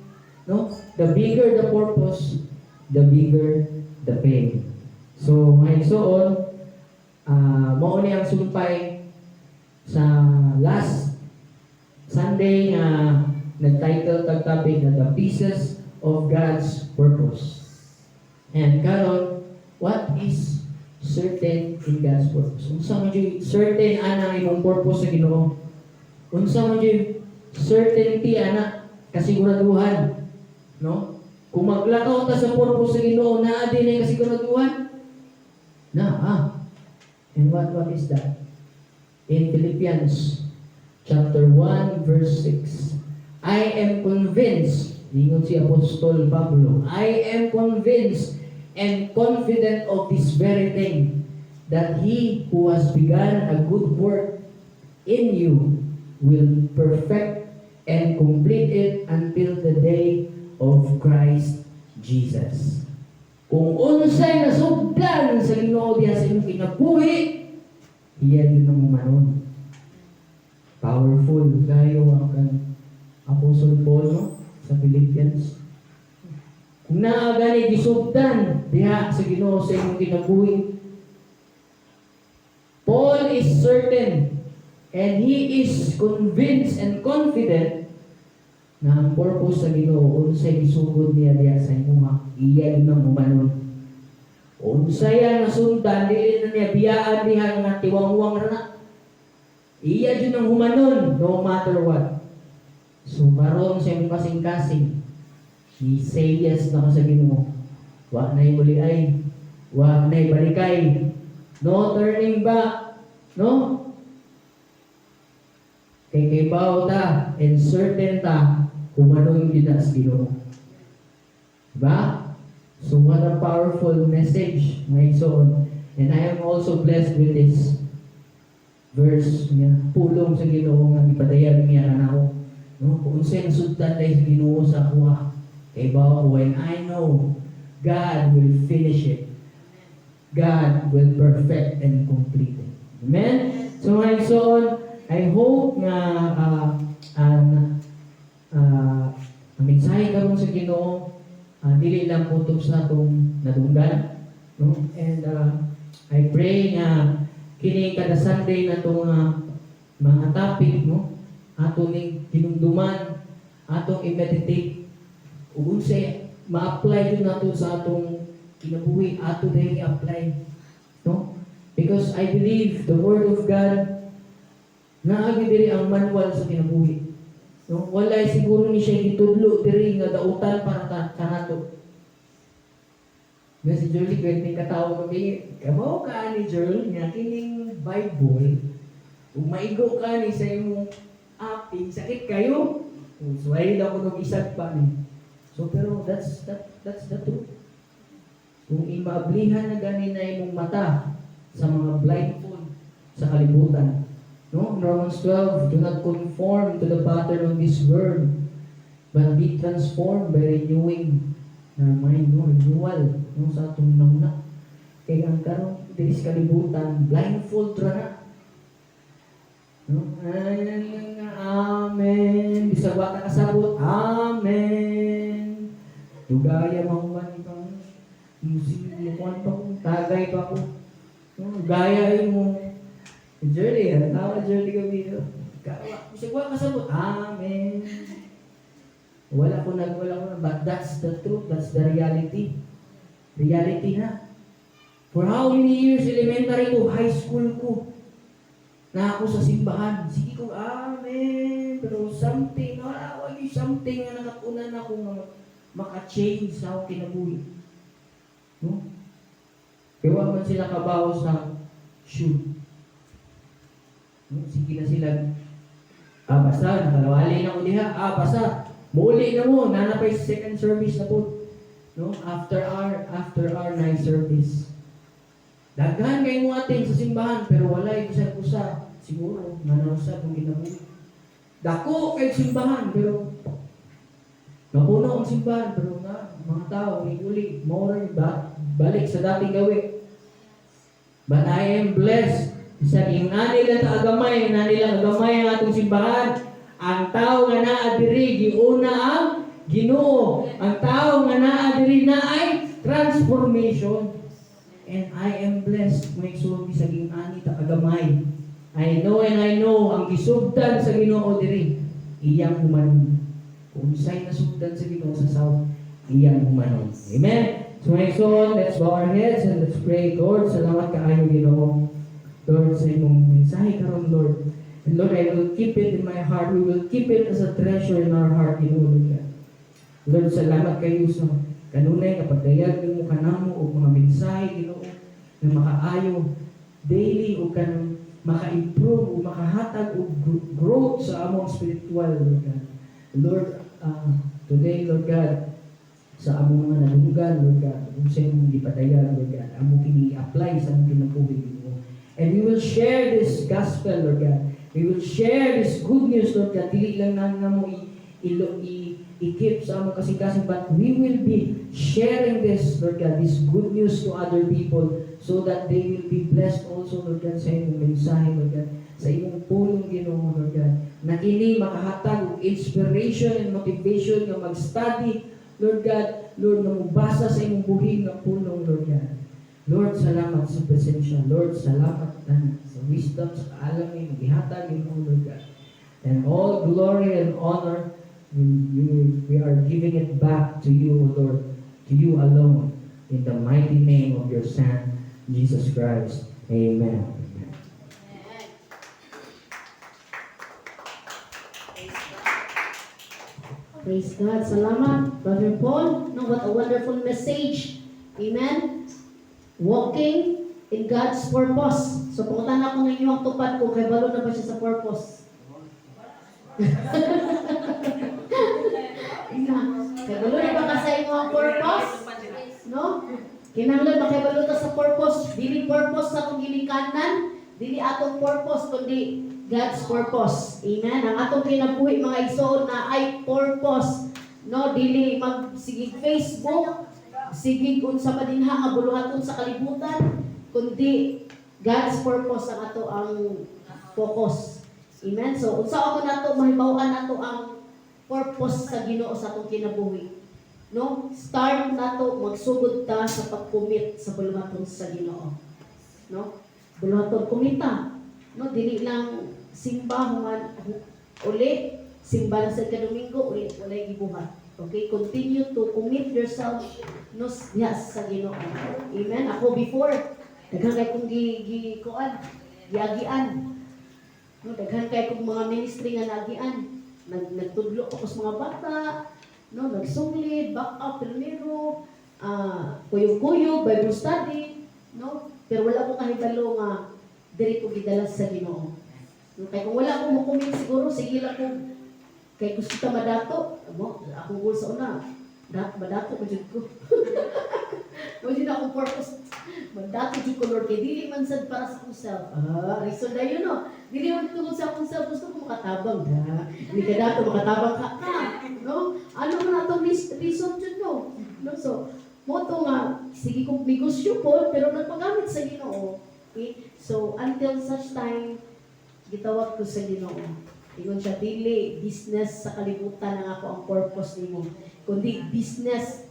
no? The bigger the purpose, the bigger the pain. So mga igsoon, mao ni ang sumpay sa last Sunday nga nag-title tag topic na "The Pieces of God's Purpose." And karon, what is certain in God's purpose? Unsa man jud certain ana ang imong purpose sa Ginoo? Unsa man jud certainty ana, kasiguraduhan, no? Kung maglakaw ta sa purpose sa Ginoo, naa din ay kasiguraduhan? Na, ah. And what is that? In Philippians chapter 1 verse 6, "I am convinced," ingon si Apostol Pablo, "I am convinced and confident of this very thing, that he who has begun a good work in you will perfect and complete it until the day of Christ Jesus." Kung unsay nasugdan sa Ginoo diha sa imong kinabuhi, iya gyud ang humanon. Powerful kayo ang kang Apostle Paul, no, sa Philippians. Kung naa gani gisugdan diha sa Ginoo sa imong kinabuhi, Paul is certain and he is convinced and confident na ang purpose sa Ginoo, unsay gisugod niya diha sa imuha, iya gyud ang humanon. Unsay nasundan, dili na niya biyaan diha nga tiwangwang ra na. Iya jud ang humanon no matter what. So karon sa imong kasing-kasing, he say yes na ka sa Ginoo. Wa na'y muliay, wa na'y balikay. No turning back, no? Kay kibaw ta and certain ta, humanon gyud na sa Ginoo. Diba? So what a powerful message, mga igsoon. And I am also blessed with this verse niya, pulong sa Ginoo nga gipadayag niya kanako. No, kung unsay nasugdan dahil sa Ginoo sa akoa, kay bawo ko and I know God will finish it. God will perfect and complete it. Amen? So mga igsoon, I hope nga ang mensahe karon sa Ginoo dili lang kutob sa atong nadunggan, no? And I pray nga kini kada Sunday na itong mga topic, no, ato ning hinumduman, atong i-meditate ug unsay ma-apply jud nato sa atong kinabuhi, ato din i-apply, no? Because I believe the word of God, naa gyud diri ang manual sa kinabuhi, no? Walay siguro ni siya gitudlo diri nga dautan para ka kanato. Nga si Julie, kwenting katawa kami, kabaw ka ni Jerl, nga kining Bible, ug maigo ka ni sa imong aping, sakit kayo. So, ay daw ko nung isag pa ni. So, pero that's the truth. Kung imaablihan na gani na imong mata sa mga blindfold sa kalibutan. No? Romans 12, "Do not conform to the pattern of this world, but be transformed by renewing our mind," no? Renewal, no? Sa atong nauna. Kay ang karong diri sa kalibutan, blindfold ra na. No? Amen. Bisag wa ka kasabot, amen. Dugaya mahuman pa. Musig mukuan pa ko, tagay pa ko. No, gaya mo. Journey, ano tawag journey gabi, no? Kawa, bisag wa kasabot. Amen. Wala ko na, but that's the truth, that's the reality. Reality na. For how many years, elementary ko, high school ko, na ako sa simbahan. Sige ko, amen. Pero something, wala, wala yung something nga nakatunan ako nga maka-change sa akong kinabuhi. No? Kaya wa man sila kabaw sa shoe. No? Sige na sila. Ah, basta, nakalawali na ko diha. Ah, basta, muli na mo, nanapay second service na po. No? After our night service. Daghan kay mo atin sa simbahan, pero walay bisan usa siguro nga nausa kung ginabuhi. Dako kay simbahan, pero napuno ang simbahan, pero nga mga tao uli mo ra ba balik sa dating gawi. But I am blessed. Sa ing ani lang ta agamay, nani lang agamay ang atong simbahan. Ang tao nga naa diri giuna ang Ginoo. Ang tao nga naa diri na ay transformation. And I am blessed may sulti sa ging ani ta kagamay. I know and I know ang gisugdan sa Ginoo diri iyang humanon. Kung unsay nasugdan sa Ginoo sa South, iyang humanon. Amen. So my soul, let's bow our heads and let's pray. Lord, salamat kaayo, Ginoo. Lord, sa imong mensahe karon, Lord. And Lord, I will keep it in my heart. We will keep it as a treasure in our heart, Ginoo, Lord God. Lord, salamat kayo sa kanunay nga pagdayag nimo kanamo og mga mensahe, Ginoo, nga makaayo daily o kanang maka-improve o makahatag og growth sa among spiritual, Lord God. Lord, today, Lord God, sa among mga nadunggan, Lord God, kung sa imong gipadayag, Lord God, amo kini i-apply sa among kinabuhi, Ginoo. And we will share this gospel, Lord God. We will share this good news, Lord God. Dili lang na namo i-keep sa among kasing-kasing, but we will be sharing this, Lord God, this good news to other people so that they will be blessed also, Lord God, sa imong mensahe, Lord God, sa imong pulong, Ginoo, Lord God, na kini makahatag og inspiration and motivation nga mag-study, Lord God, Lord, nga mobasa sa imong buhi nga pulong, Lord God. Lord, salamat sa presensya. Lord, salamat na sa wisdom, sa kaalam nga gihatag Ginoo, Lord God. And all glory and honor, we are giving it back to you, O Lord, to you alone, in the mighty name of your Son, Jesus Christ. Amen. Amen. Amen. Praise God. Salamat, Brother Paul. No, what a wonderful message. Amen. Walking in God's purpose. So, pangutan ko ninyo ang tupad kung kabalo na ba siya sa purpose. Ina, kabalo na ba ka sa imong purpose? No? Kinahanglan makibalo ta sa purpose. Dili purpose sa atong ginikanan, dili atong purpose kundi God's purpose. Amen. Ang atong kinabuhi, mga igsoon, na ay purpose. No, dili mag sige Facebook, sige unsa pa dinha nga buluhaton sa kalibutan, kundi God's purpose ang ato ang focus. Amen. So unsa ako nato mahibaw-an nato ang purpose sa Ginoo sa atong kinabuhi? No? Start nato, magsugod ta sa pag-commit sa buluhaton sa Ginoo. No? Buluhaton kumita. No, dili lang simba human uli, simba lang sa Domingo uli walay gibuhat. Okay, continue to commit yourself, no, yes, sa Ginoo. Amen. Ako before, daghan kay kong gi, gi kuan, giagian. No, daghan kay kong mga ministry nga naagian. Nagtudlo ako sa mga bata, no, nagsunglit, back up, primero, kuyog-kuyog, Bible study, no? Pero wala ko kahibalo nga diri ko gidala sa Ginoo. No, kay kung wala ko mo-commit siguro, sige lang ko kay gusto ta madato, mo akong goal sa una, madato ko jud ko. Mo jud akong purpose. Madato jud ko, Lord, kay dili man sad para sa akong self. Ah, reason na yun, no. Dili man tungod sa akong self, gusto ko makatabang da. Hindi ka dato makatabang ka ka, no? Ano man atong reason jud, no? No, so mo to nga sige kong negosyo po pero nagpagamit sa Ginoo. Okay? So until such time gitawag ko sa Ginoo. Ingon siya, dili business sa kalibutan ang ako ang purpose nimo, kundi business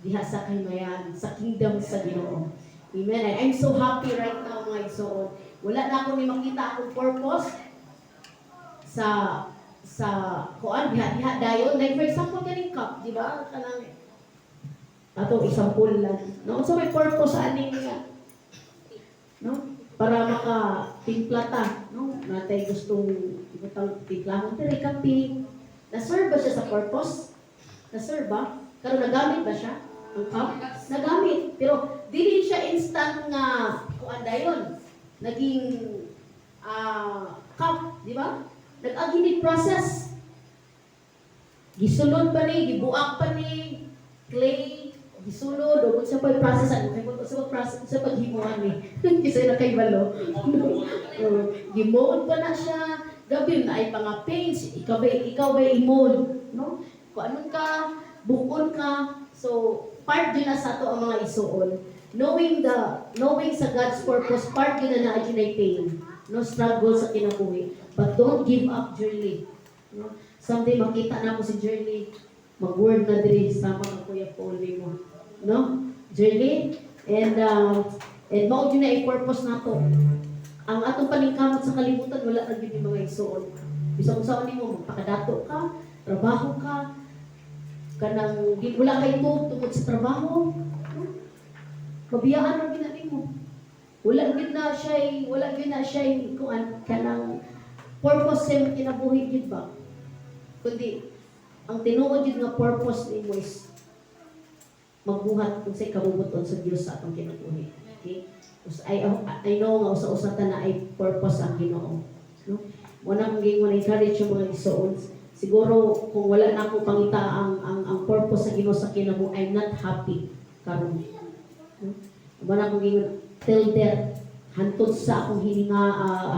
Diha sa kahimayan, sa kingdom sa Ginoo. Amen. And I'm so happy right now, mga igsoon. Wala na ako ni makita akong purpose sa kuan diha diha dayon. Like for example, kaning cup, di ba? Kanang atong example lang, no? So may purpose ani nga, no, para maka timpla ta, no? Natay gustong ibutang timplahon pero kape. Na-serve ba siya sa purpose? Na-serve ba? Karon nagamit ba siya ang cup? Nagamit, pero dili siya instant nga kuan dayon naging cup, di ba? Nag-agi ni process. Gisulod pa ni, gibuak pa ni clay, gisulod o kung sa pag process ano kay kung sa process sa paghimuan ni kasi na kay balo. Oh, gimold pa na siya, gabi na ay mga paints, ikaw ba i-mold, no? Kung anong ka, bukon ka. So part din na sa ato ang mga isuon. Knowing sa God's purpose, part din na naa ay pain, no, struggle sa kinabuhi. But don't give up, Jerly. No? Someday makita na mo si Jerly mag-work na diri sama ka Kuya Paul mo. No? Jerly and mao gyud na i-purpose nato. Ang atong paningkamot sa kalibutan, wala na gyud ni, mga igsuon. Bisan unsaon nimo magpakadato ka, trabaho ka, kanang di, wala kay tungod sa trabaho, no? Mabiyaan ra gyud na nimo. Wala gyud na siya kuan kanang purpose sa imong kinabuhi gyud ba? Kundi ang tinuod gyud nga purpose nimo is magbuhat kung sa kabubuton sa Dios sa atong kinabuhi. Okay? I know nga usa-usa ta na ay purpose ang Ginoo. No? Mo na akong giingon, encourage yung mga igsoon. Siguro kung wala na ako pangita ang purpose sa Ginoo sa kinabuhi, I'm not happy karon. No? Mo na akong giingon till death, hantod sa akong hininga,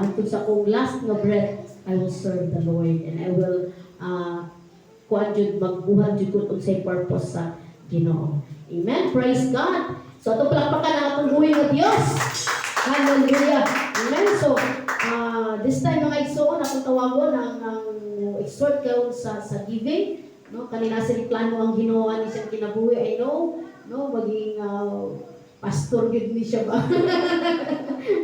hantod sa akong last nga breath, I will serve the Lord and I will kuan jud, magbuhat jud kung unsay purpose sa Ginoo. Amen. Praise God. So ato palakpakan ang atong buhi nga Dios. Hallelujah. Amen. So this time, mga igsoon, akong tawagon ang exhort karon sa giving, no? Kanina sa plano ang Ginoo ani siyang kinabuhi, I know, no, maging pastor gyud ni siya ba.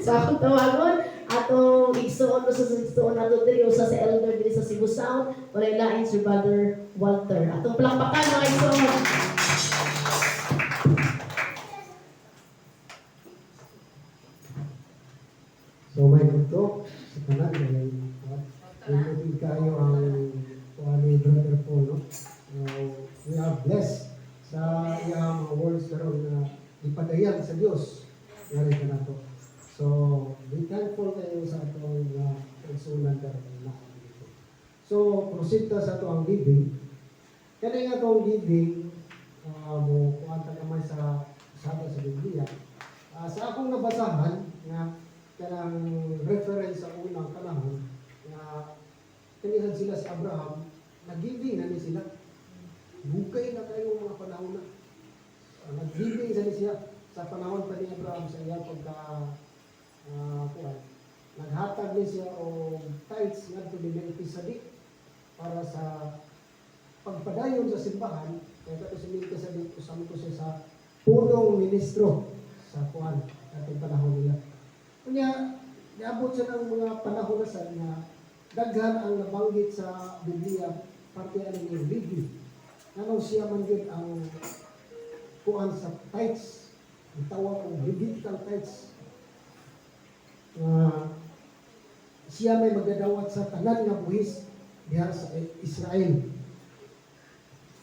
Sa akong tawagon atong igsoon sa igsoon nato diri, usa sa elder diri sa Cebu South, walay lain si Brother Walter. Atong palakpakan, mga igsoon. So may ito sa tanan kay nindot kayo ang kuan ni Brother Paul, no. So, we are blessed sa iyang mga words karon na ipadayan sa Dios ngari ka nato. So be thankful kayo sa atong kaigsuonan karon na dito. So proceed ta sa atong giving. Kani nga atong giving, mo kuan ta gamay sa Biblia. Sa akong nabasahan nga kanang reference sa unang panahon nga kanisan sila si Abraham, nag-giving na ni sila. Bukay na kayo mga panahon na. Nag-giving sa ni siya sa panahon pa ni Abraham sa iyang pagka kuan. Naghatag ni siya og tithes ngadto ni Melchizedek para sa pagpadayon sa simbahan, kaya kato si Melchizedek usam ko siya sa punong ministro sa kuan katong panahon nila. Unya, niabot siya ng mga panahon na sa nga daghan ang nabanggit sa Biblia parte ani ni Levi. Nganong siya man gyud ang kuan sa tithes, ang tawag og Levitical tithes. Nga siya may magadawat sa tanan nga buhis diha sa Israel.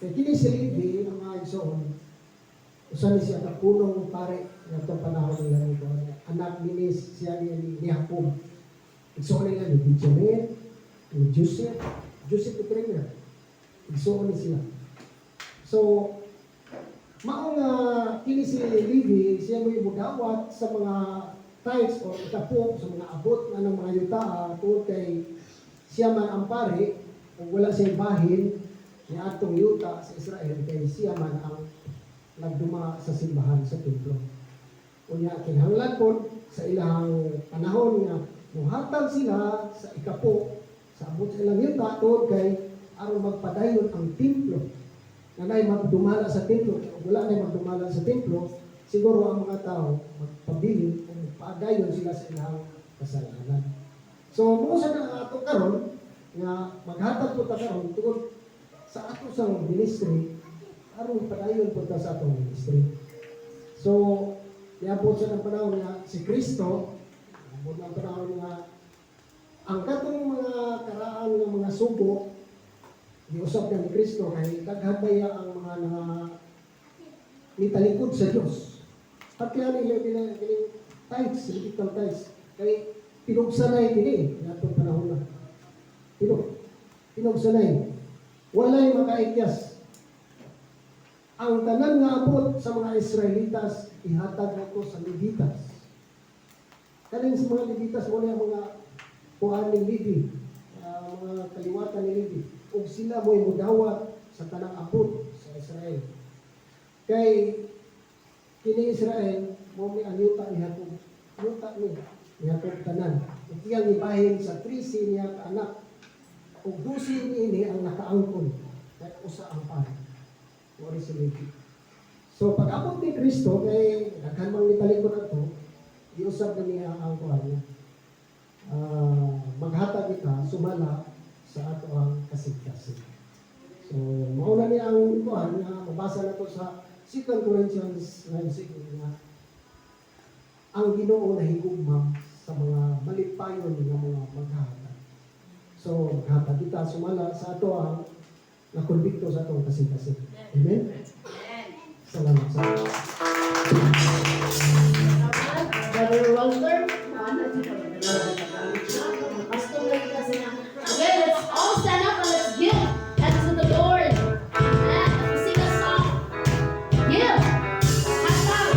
Kay kini si Levi, ang mga igsoon, usa ni siya ka punong pare ngadtong panahon nila ni kuan. Anak ni siya ni Jacob. Igsoon nila ni Benjamin, ni Joseph, Joseph the. Igsoon ni sila. So, mao nga kini si Levi, siya mo'y mudawat sa mga tithes o ikapo sa mga abot na ng mga yuta tungod kay siya man ang pare ug wala siyang bahin ni atong yuta sa Israel kay siya man ang nagduma sa simbahan sa templo. Unya kinahanglan pod sa ilang panahon nga muhatag sila sa ikapo sa abot sa ilang yuta tungod kay aron magpadayon ang templo. Nga naay magdumala sa templo. Kung wala na magdumala sa templo, siguro ang mga tao magpabilin o magpaadayon sila sa ilang kasalanan. So, mao sa na ato karon nga maghatag po ta karon tungod sa ato sang ministry aron padayon po ta sa atong ministry. So, niabot sa ng panahon nga si Kristo, niabot ng panahon nga ang katong mga karaan ng mga sugo, giusap niya ni Kristo kay daghan baya ang mga na nitalikod sa Dios. Pati ani yung kining tithes, Levitical tithes, kay pinugsanay kini atong panahon na. Pinugsanay. Walay makaikyas. Ang tanan nga abot sa mga Israelitas ihatag nato sa Levitas. Kaning sa mga Levitas mo ang mga kuan ni Levi, mga kaliwatan ni Levi. Ug sila mo'y mudawat sa tanang abot sa Israel. Kay kini Israel mo may ang yuta ni Jacob. Yuta ni Jacob tanan. Ug iyang ibahin sa 13 niya ka anak. Ug 12 niini ang nakaangkon kay usa ang pari. Mao si Levi. So pag abot ni Kristo kay daghan mang nitalikod ato, giusab na niya ang kuan niya. Maghatag kita sumala sa ato ang kasing-kasing. So mauna niya ang kuan nga mabasa na to sa 2 Corinthians 9:6 nga ang Ginoo nahigugma sa mga malipayon nga mga maghahatag. So maghatag kita sumala sa ato ang nakonbikto sa atong kasing-kasing. Amen? Salamat sa Salamat, Brother Walter. Maana dito. Pastor lang kasi na. Okay, let's all stand up and let's give unto the Lord. Amen. Let's sing a song. Give. Hatag.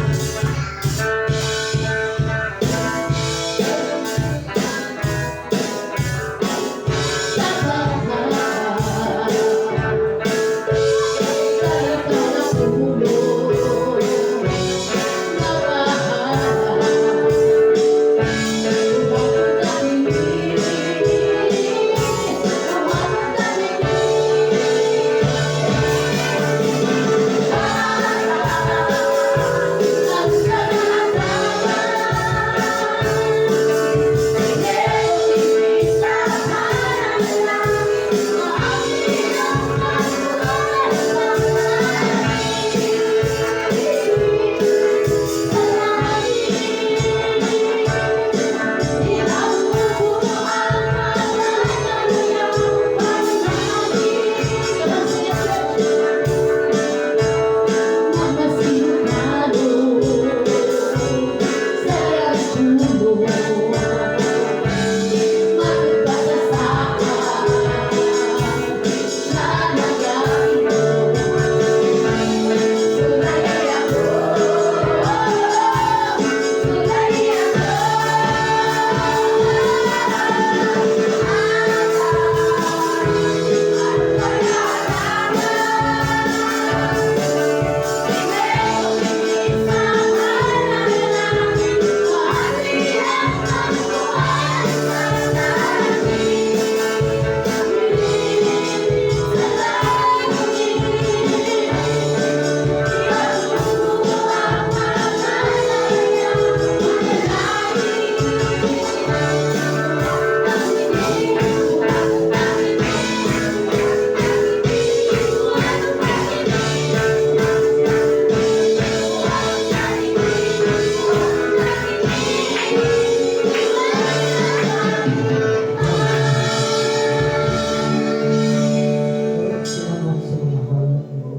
Lord, salamat sa mga halad mo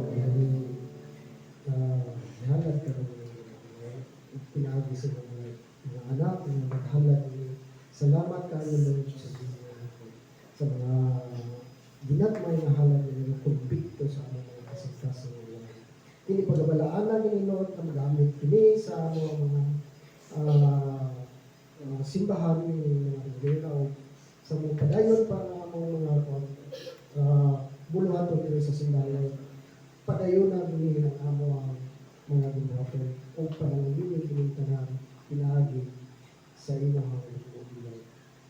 gihalad karon pinaagi sa mga anak nga naghalad ni. Salamat kaayo, Lord, sa mga ginagmay nga halad nga kumbikto sa among mga kasing-kasing, Lord. Kini pagabalaanan ni Lord ang magamit kini sa among mga simbahan ni mga Rivera o sa mga padayon pa nga among mga buluhaton diri sa simbahan, Lord. Padayon na kini ang amo ang mga gibuhaton o panalangin kining tanan pinaagi sa imong mga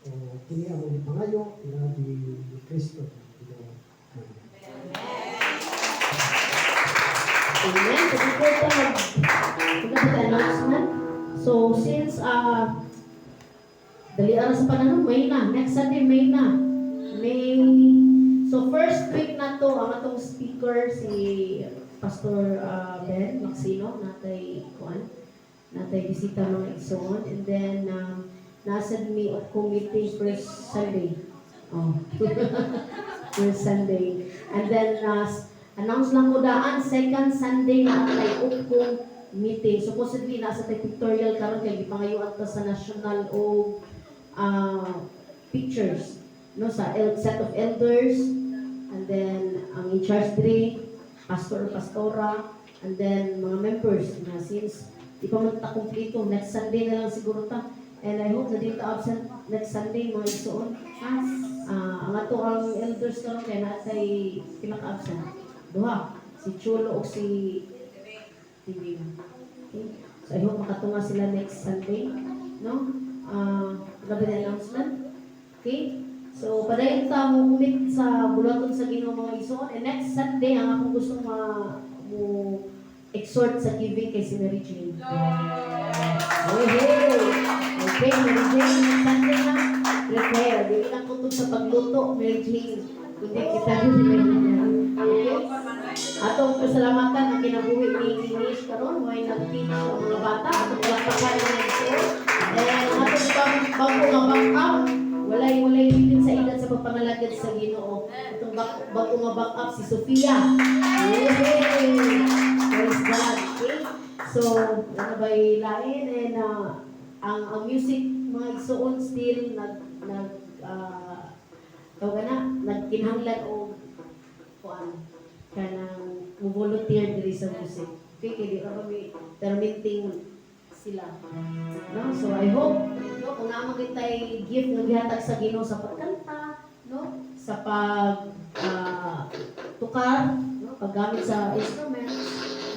o kini among gipangayo pinaagi ni Kristo Ginoo. Amen. Amen. Wala sa panahon, May na. Next Sunday, May na. May. So first week na to, ang atong speaker si Pastor Ben Maxino, natay kuan, natay bisita, mga igsoon, and then nasa mi of committee first Sunday. Oh. First Sunday. And then announce lang ko daan, second Sunday na atay UPCOM meeting. Supposedly nasa tay pictorial karon kay gipangayuan ta sa national o pictures, no, sa set of elders, and then ang in charge diri pastor or pastora, and then mga members na since di pa man ta kumpleto, next Sunday na lang siguro ta. And I hope na di ta absent next Sunday, mga igsoon, ha. Ang ato ang elders karon kay natay pila ka absent, duha, si Chulo o si Divina. Okay, so I hope makatunga sila next Sunday, no. Grabe na announcement. Okay? So, padayon ta mo commit sa buluhaton sa Ginoo, mga igsoon. And next Sunday, ang akong gustong mo exhort sa giving kay si Mary Jane. Hey, hey! Okay, Mary Jane, next Sunday na. Prepare. Dili lang kutob sa pagluto, Mary Jane. Kundi kita rin si Mary Jane. Okay? Atong pasalamatan ang kinabuhi ni Inish karon, way nag-teach ang mga bata. Atong palakpakan ang igsoon. And ang atong bago nga back up, walay bitin sa edad sa pagpangalagad sa Ginoo. Itong bago nga back up si Sofia. Yay! Praise God. Okay? So, ano ba lain and ang music, mga igsoon, still nag nag tawag na nagkinahanglan og kuan, kanang mo volunteer diri sa music. Okay, kay di ra mi permitting sila. No? So I hope, no, kung naa man kitay gift nga gihatag sa Ginoo sa pagkanta, no, sa pag tukar, no, paggamit sa instruments,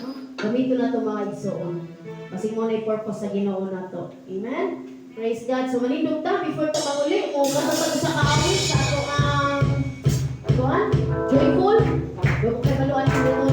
no, gamiton na to, mga igsoon. Basig mo na purpose sa Ginoo nato. Amen. Praise God. So manindog ta before ta manguli mo kanta sa kaawit sa ato ang kuan, Joyful. Do ko kay baluan ang tono.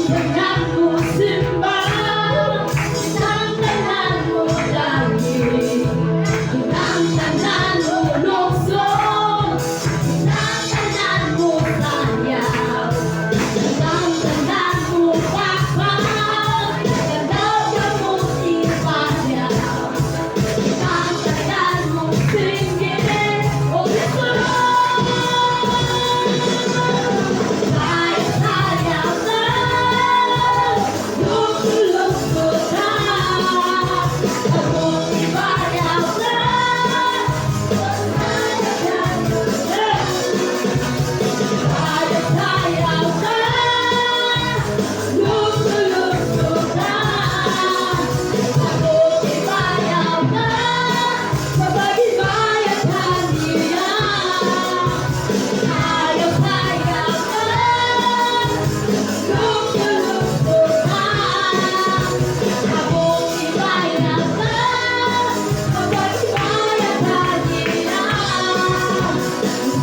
Ang tanan mo simba, ang tanan mo dali, ang tanan mo lukso, ang tanan mo sayaw, ang tanan mo pakpak, kadaw mo ipayaw, ang tanan mo singit, o gusto. Sayaw na, lukso na, ako ibayaw na, sayaw na, lukso na, ako ibayaw na, mapag-ibayat niya. Sayaw, sayaw na, lukso na, ako ibayaw na, mapag-ibayat niya.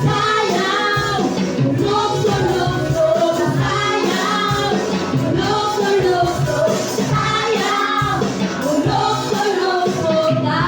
Sayaw, lukso, lukso, sayaw, lukso, lukso, sayaw, lukso, lukso na.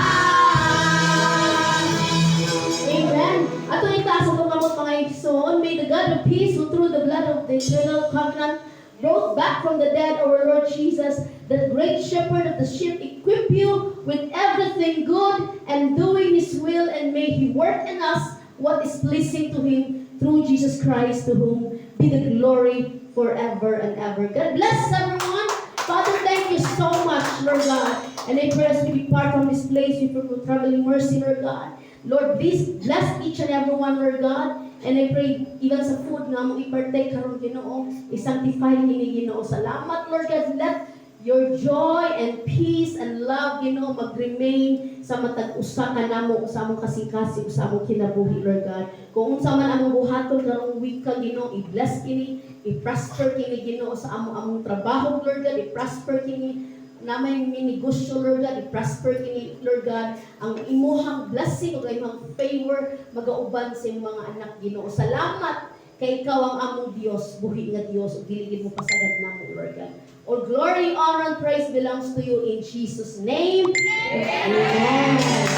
Amen. Ato itaas ang kamot, mga igsoon. May the God of peace, who through the blood of the eternal covenant brought back from the dead our Lord Jesus, the great shepherd of the sheep, equip you with everything good and doing His will, and may He work in us what is pleasing to Him through Jesus Christ, to whom be the glory forever and ever. God bless everyone. Father, thank you so much, Lord God. And I pray as we depart from this place, we pray for traveling mercy, Lord God. Lord, please bless each and every one, Lord God. And I pray, even sa food nga mo i-partake karon, Ginoo, i-sanctify kini, Ginoo. Salamat, Lord God. Let Your joy and peace and love, Ginoo, mag-remain sa matag usa ka namo, sa among kasing-kasing, sa among kinabuhi, Lord God. Kung unsa man among buhaton karong week ka, Ginoo, i-bless kini, i-prosper kini, Ginoo, sa among among trabaho, Lord God, i-prosper kini na may minegosyo, Lord God, i-prosper kini, Lord God, ang imuhang blessing ug imong favor magauban sa imong mga anak, Ginoo. Salamat kay ikaw ang among Dios, buhi nga Dios, ug dili gid mo pasagad namo, Lord God. All glory, honor, and praise belongs to you in Jesus' name. Amen.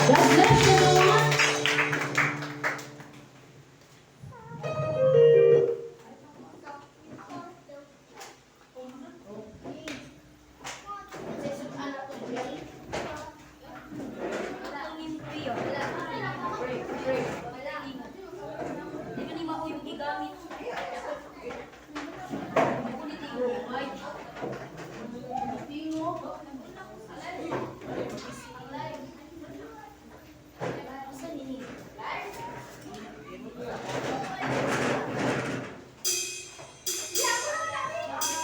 God bless you, everyone.